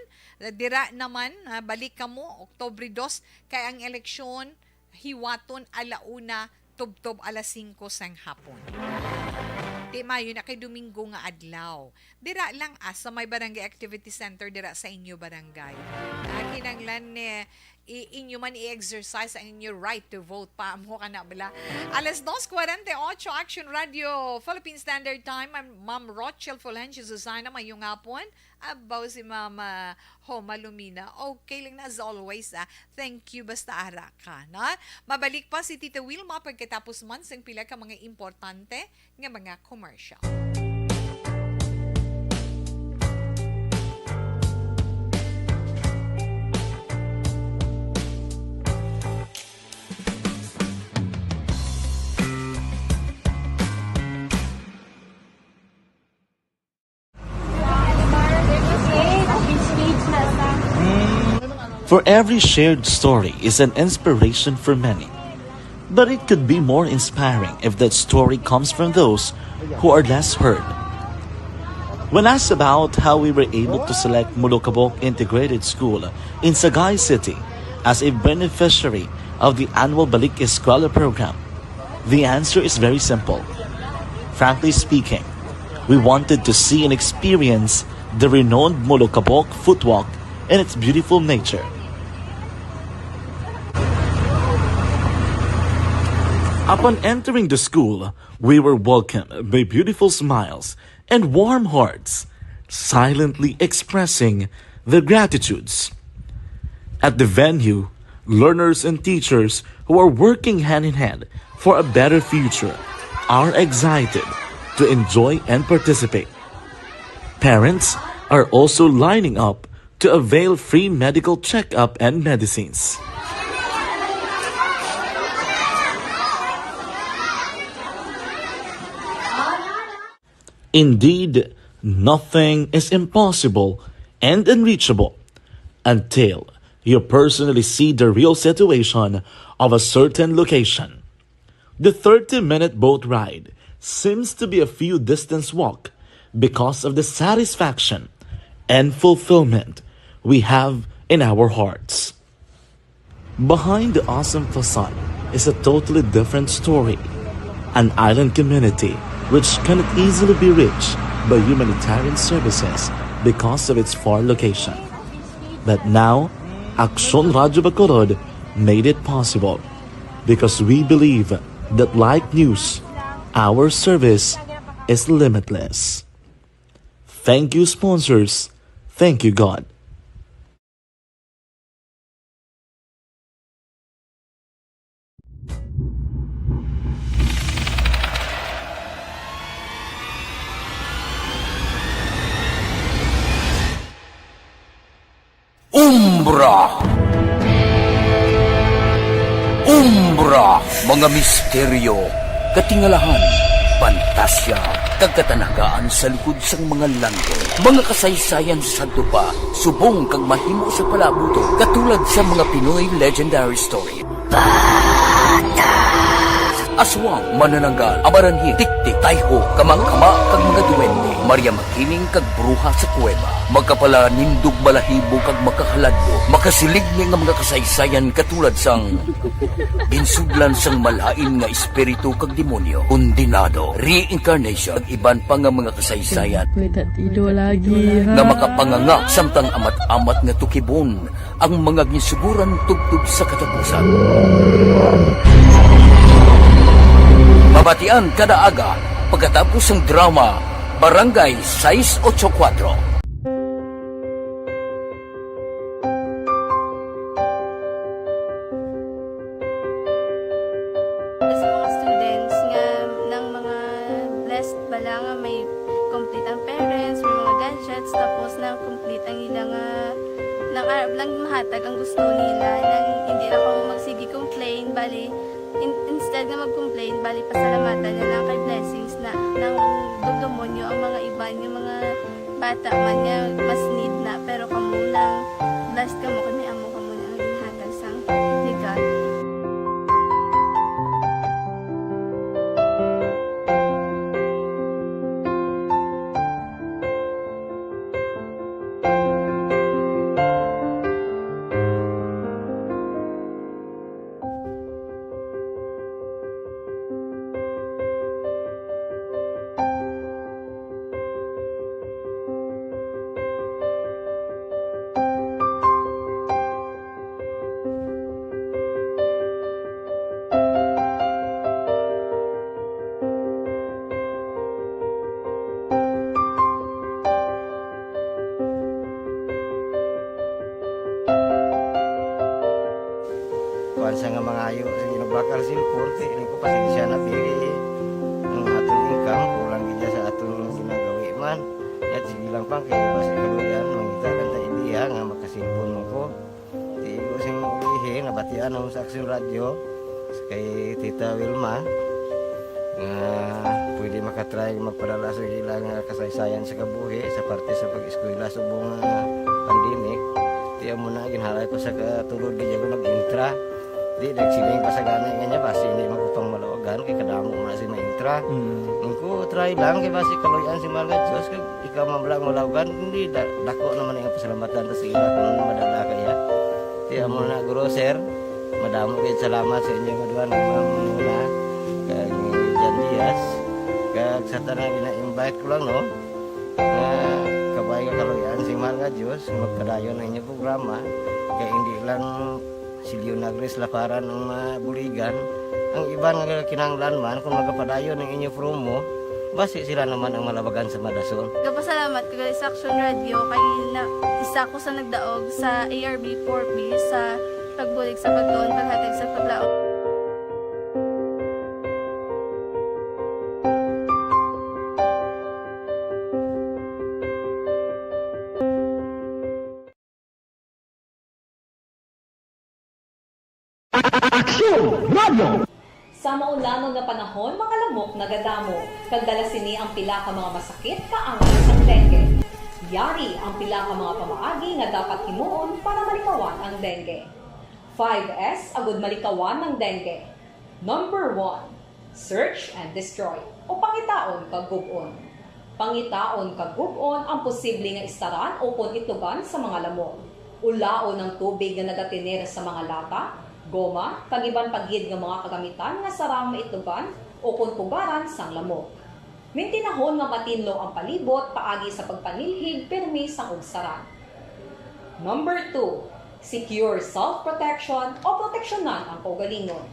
Dira naman, ah, balik kamo, Oktobre dos, kay ang eleksyon hiwaton ala una tubtob alas singko sang hapon. Di maayo na kay Domingo nga adlaw. Dira lang, ah, sa may Barangay Activity Center dira sa inyo barangay. Ah, kinahanglan ni i-, inyo man i-exercise ang inyo right to vote pa mo ka na bala. Alas dos kwarenta y ocho, Action Radio, Philippine Standard Time. I'm Ma'am Rochelle Fulgencio Susana, mayong hapon. Abaw si Mama Homa Lumina. Okay lang na as always, ah. Thank you, basta ara ka, no? Mabalik pa si Tita Wilma pagkatapos man sang pila ka mga importante nga mga commercial. For every shared story is an inspiration for many. But it could be more inspiring if that story comes from those who are less heard. When asked about how we were able to select Molokabok Integrated School in Sagay City as a beneficiary of the annual Balik Eskwela program, the answer is very simple. Frankly speaking, we wanted to see and experience the renowned Molokabok Footwalk and its beautiful nature. Upon entering the school, we were welcomed by beautiful smiles and warm hearts, silently expressing their gratitudes. At the venue, learners and teachers who are working hand in hand for a better future are excited to enjoy and participate. Parents are also lining up to avail free medical checkup and medicines. Indeed, nothing is impossible and unreachable until you personally see the real situation of a certain location. The thirty-minute boat ride seems to be a few distance walk because of the satisfaction and fulfillment we have in our hearts. Behind the awesome facade is a totally different story. An island community which cannot easily be reached by humanitarian services because of its far location. But now, Aksyon Radyo Bacolod made it possible because we believe that, like news, our service is limitless. Thank you, sponsors. Thank you, God. Umbra. Umbra, mga misteryo, katingalahan, pantasya, kag katanagaan sa likod sang mga langit. Mga kasaysayan sa sadto pa, subong kag mahimo sa palabuton, katulad sa mga Pinoy legendary story. Aswang, manananggal, amaranhil, tiktik, tayho, kamangkama, kag mga duwende, Maria Makiling, kag bruha sa kuweba. Makapalanindog balahibo kag makahaladlo, makasiligni nga mga kasaysayan katulad sang ginsudlan sang malain nga espiritu kag demonyo, kondenado, reincarnation, kag iban pa nga mga kasaysayan May tatido lagi, ha? nga makapanganga samtang amat-amat nga tukibon ang mga ginsuguran tubtob sa katapusan. Mabatian kada aga pagkatapos sang drama Barangay sais ocho kuwatro. Sa mga students nga nang mga blessed bala nga may complete ang parents, may mga gadgets, tapos na complete ang ila nga nang arab lang mahatag ang gusto nila, nang hindi na kamo magsige complain, bali in, instead nga mag-complain, bali pasalamatan na lang kay blessings na nang dumdumo nyo ang mga iban nga mga bata man nga mas need na, pero kamo nang blessed kamo kay may amo kamo na nga ginhatag sang ni God. Kuwan siya nga mangayo sa ginabakal sa cellphone, kay ini ko pasensya na, pili ang aton income, kulang gid sa aton ginagawi man. Yat, sige lang pang, kay basi kaluyan, mangita lang ta idea nga makasilpon mo ko. Tigo sing ulihi, nabatian ang sa Aksyon Radyo, kay Tita Wilma, nga pwede makatry magpadala sa ilang, ah, kasaysayan sa kabuhi sa parte sa pag-eskwela subong nga pandemic. Ti amo na, ginhalay ko sa katulod, di ako nag-intra. Di, nagsiling pa sa gani nga niya, basi hindi man ko pang malawagan, kay kadamo mo na si maintra. Mm. Ang ko, try lang, kay basi kaluyan si mahal nga Diyos, kay ikaw man lang malawagan, hindi, da-, dako naman ang pasalamatan ta sa ila kung madala kaya. Ti amo na, guro, sir, madamo kayo salamat sa inyo nga duha nga mga muna, kag ni Jan Diaz, kag sa tanan gina-invite ko lang, no? Nga kabay nga kaluyan sing mahal nga Dios, magpadayon ang inyong programa, kay hindi lang si Leonagris Laparan ang mabuligan, ang iban nga kinahanglan man kung magapadayon ang inyong promo, basi sila naman ang malabagan sa madason. Gapasalamat ko gali sa Aksyon Radio kay na, isa ko sa nagdaog sa A R B four B sa pagbulig sa pagtuon, paghatag sa paglaom. Ulanon nga panahon, mga lamok nagadamo, kag dala sini ang pila ka mga masakit kaangay sang dengue. Yari ang pila ka mga pamaagi nga dapat himuon para malikawan ang dengue. Five S agud malikawan ang dengue. Number one, search and destroy, o pangitaon kag gub-on. Pangitaon kag gub-on ang posible nga istaran ukon itugan sa mga lamok. Ulaon ang tubig nga nagatener sa mga lata, goma, kag iban pa gid nga mga kagamitan nga sarang maitugan ukon pugaran sang lamok. Mintinahon nga matinlo ang palibot paagi sa pagpanilhig pirmi sang ugsaran. Number two, secure self-protection o proteksyonan ang kaugalingon.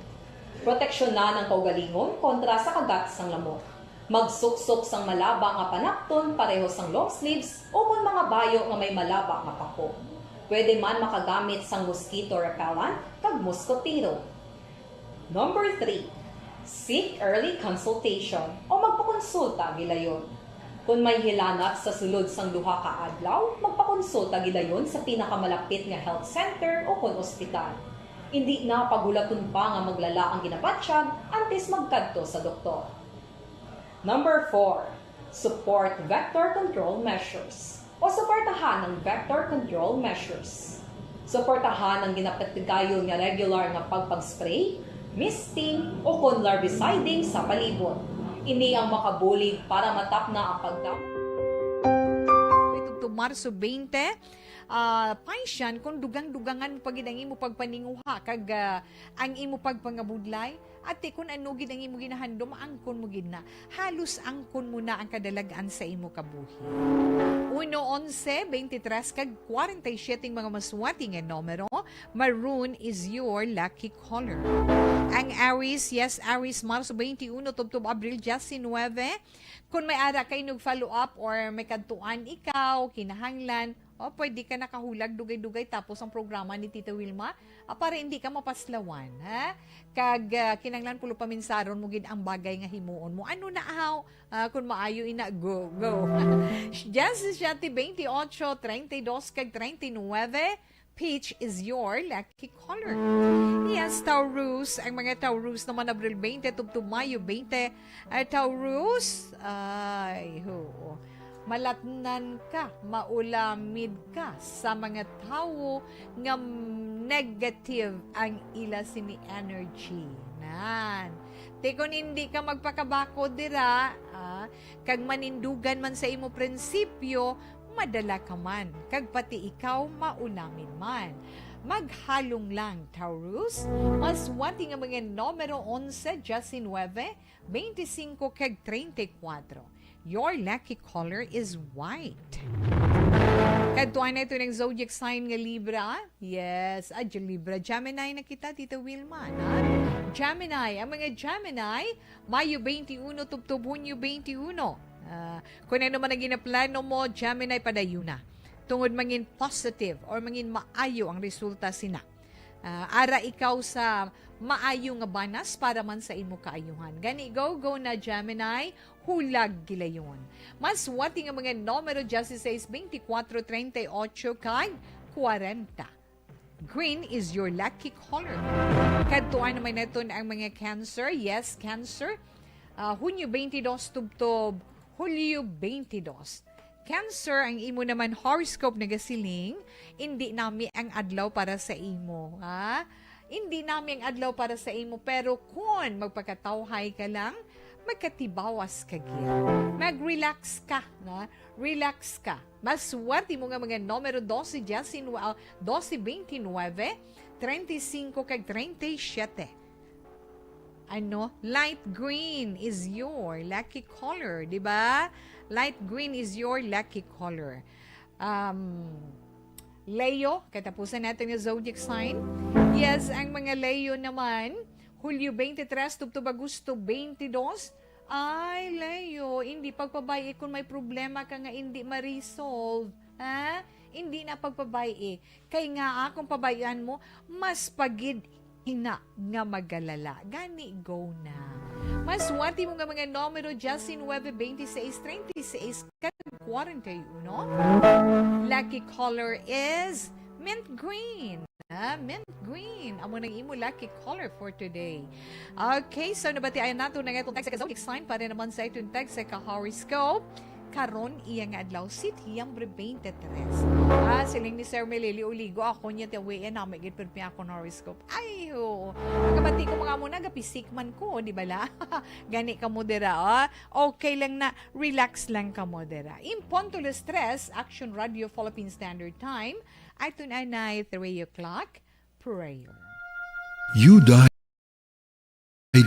Proteksyonan ang kaugalingon kontra sa kagat sang lamok. Magsuksok sang malaba nga panapton pareho sang long sleeves ukon mga bayo nga may malaba nga pako. Pwede man makagamit sang mosquito repellent kag moskotero. Number three, seek early consultation o magpakonsulta gilayon. Kung may hilanat sa sulod sang duha ka adlaw, magpakonsulta gilayon sa pinakamalapit nga health center ukon ospital. Indi na paghulaton pa nga maglala ang ginabatyag antes magkadto sa doktor. Number four, support vector control measures o suportahan ang vector control measures. Suportahan ang ginapatigayon nga regular nga pagpag-spray, misting, ukon larviciding sa palibot. Ini ang makabulig para matapna ang pagdam- Tubtob Marso twenty, ah, paisyan kung dugang-dugangan pa gid ang imo pagpaninguha kag, ah, ang imo pagpangabudlay. Ati, kun ano gid ang imo ginahandom, angkon mo gid na. Halos angkon mo na ang kadalag-an sa imo kabuhi. Uno, onse, twenty-tres, kag kwarenta y siyete ang mga maswati nga numero. Maroon is your lucky color. Ang Aries, yes, Aries, Marso twenty-uno tubtob Abril diecinuebe. Kung may ara kay nag follow up or may kadtuan ikaw, kinahanglan, o pwede ka nakahulag dugay-dugay tapos ang programa ni Tita Wilma, ah, para hindi ka mapaslawan, ha? Kag, ah, kinahanglan pulo paminsaron mo gid ang bagay nga himuon mo. Ano na ahaw? Ah, kung maayo ina, go, go. Diez, siete, veintiocho, treinta y dos, kag treinta y nueve. Peach is your lucky color. Yes, Taurus. Ang mga Taurus naman, Abril twenty tubtob Mayo twenty. Ay, Taurus, ay, oo. Malatnan ka, maulamid ka sa mga tawo nga negative ang ila sini energy. Nan. Ti kon hindi ka magpakabakod dira, ah, kag manindugan man sa imo prinsipyo, madala ka man, kag pati ikaw maulamid man. Maghalong lang, Taurus. Maswati nga mga numero onse, diecinuebe, veinticinco, kag treinta y cuatro. Your lucky color is white. Kadtuan na ito ng zodiac sign nga Libra. Yes, ah, Libra. Gemini na kita, Tita Wilma, na? Gemini, ang mga Gemini, Mayo twenty-uno tubtob Hunyo twenty-uno. Ah, kung ano man ang ginaplano mo, Gemini, padayuna. Tungod mangin positive or mangin maayo ang resulta sina. Ah, ara ikaw sa maayo nga banas para man sa imo kaayuhan. Gani, go, go na, Gemini, hulag gilayon. Maswati nga mga numero, dieciséis, veinticuatro, treinta y ocho, kag kwarenta. Green is your lucky color. Kadtuan naman naton ang mga Cancer. Yes, Cancer. Ah, Hunyo twenty-dos tubtob Hulyo twenty-dos. Cancer, ang imo naman horoscope nagasiling, hindi nami ang adlaw para sa imo, ha? Hindi nami ang adlaw para sa imo, pero kun magpakatawhay ka lang, magkatibawas ka gid. Mag-relax ka, na? Relax ka. Maswerte mo nga mga numero dose, diecinueve, ah, dose, veintinueve, treinta y cinco, kag treinta y siete. Ano? Light green is your lucky color, di ba? Light green is your lucky color. Um, Leo, katapusan natin nga zodiac sign. Yes, ang mga Leo naman, Hulyo twenty-three tubtob Agosto twenty-dos. Ay, Leo, hindi pagpabay-i kung may problema ka nga hindi ma-resolve. Ha? Hindi na pagpabay-i. Kay nga akong pabayan mo, mas pagid ina nga magalala. Gani, go na. Maswerte mo nga mga numero, diecinueve, veintiséis, treinta y seis, kag kwarenta y uno. Lucky color is Mint green. Ah, mint green. Amo nang imo lucky color for today. Okay, so nabatian nato na nga itong tag sa ka zodiac sign para naman sa itong tag sa ka horoscope. Karon, iya nga adlaw, Setyembre twenty-three. Ah, siling ni Sir Melili Oligo, ako niya tiyawian namin gid pirmi akong horoscope. Ay, ho. Pagkabati ko mga muna, gapisik man ko, di ba la? Gani ka mo dira, ah. Okay lang na, relax lang ka mo dira. In punto las tres, Action Radio Philippine Standard Time, ay tunay na three o'clock, prayer. You died,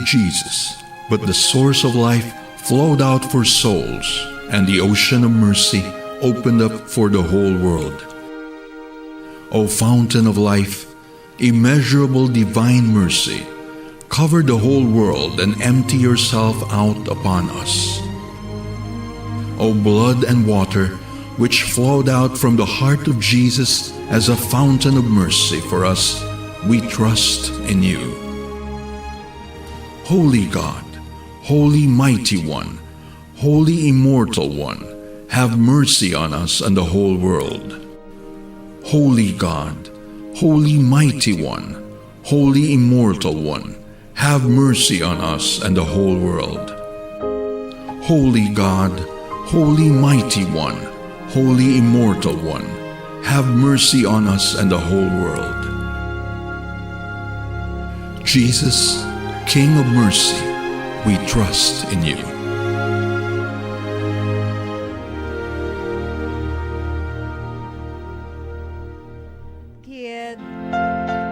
Jesus, but the source of life flowed out for souls, and the ocean of mercy opened up for the whole world. O fountain of life, immeasurable divine mercy, cover the whole world and empty yourself out upon us. O blood and water, which flowed out from the heart of Jesus as a fountain of mercy for us, we trust in you. Holy God, Holy Mighty One, Holy Immortal One, have mercy on us and the whole world. Holy God, Holy Mighty One, Holy Immortal One, have mercy on us and the whole world. Holy God, Holy Mighty One, Holy Immortal One, have mercy on us and the whole world. Jesus, King of mercy, we trust in you. Kid.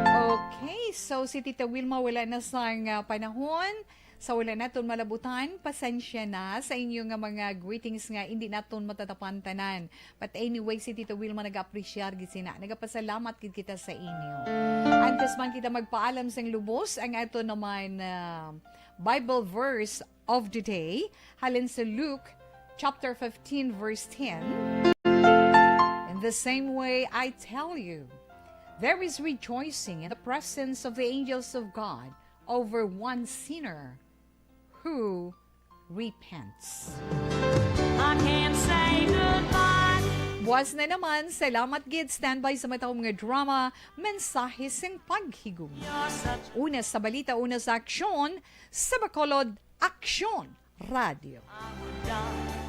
Okay, so si Tita Wilma wala na sang ah, panahon. Sa wala naton malabutan, pasensya na sa inyo nga mga greetings nga hindi naton matatapan tanan. But anyway, si Tita Wilma nag-appreciate gid sina. Nagapasalamat gid kita sa inyo. Antes man kita magpaalam sang lubos, ang ato naman ah, Bible verse of the day halin sa Luke chapter fifteen, verse ten. In the same way, I tell you, there is rejoicing in the presence of the angels of God over one sinner who repents. I can't say goodbye. Buwas na naman, salamat gid. Standby sa matawag nga drama, mensahe sing paghigugma. You're such Una sa balita, una sa aksyon, sa Bacolod Aksyon Radio. a good dog.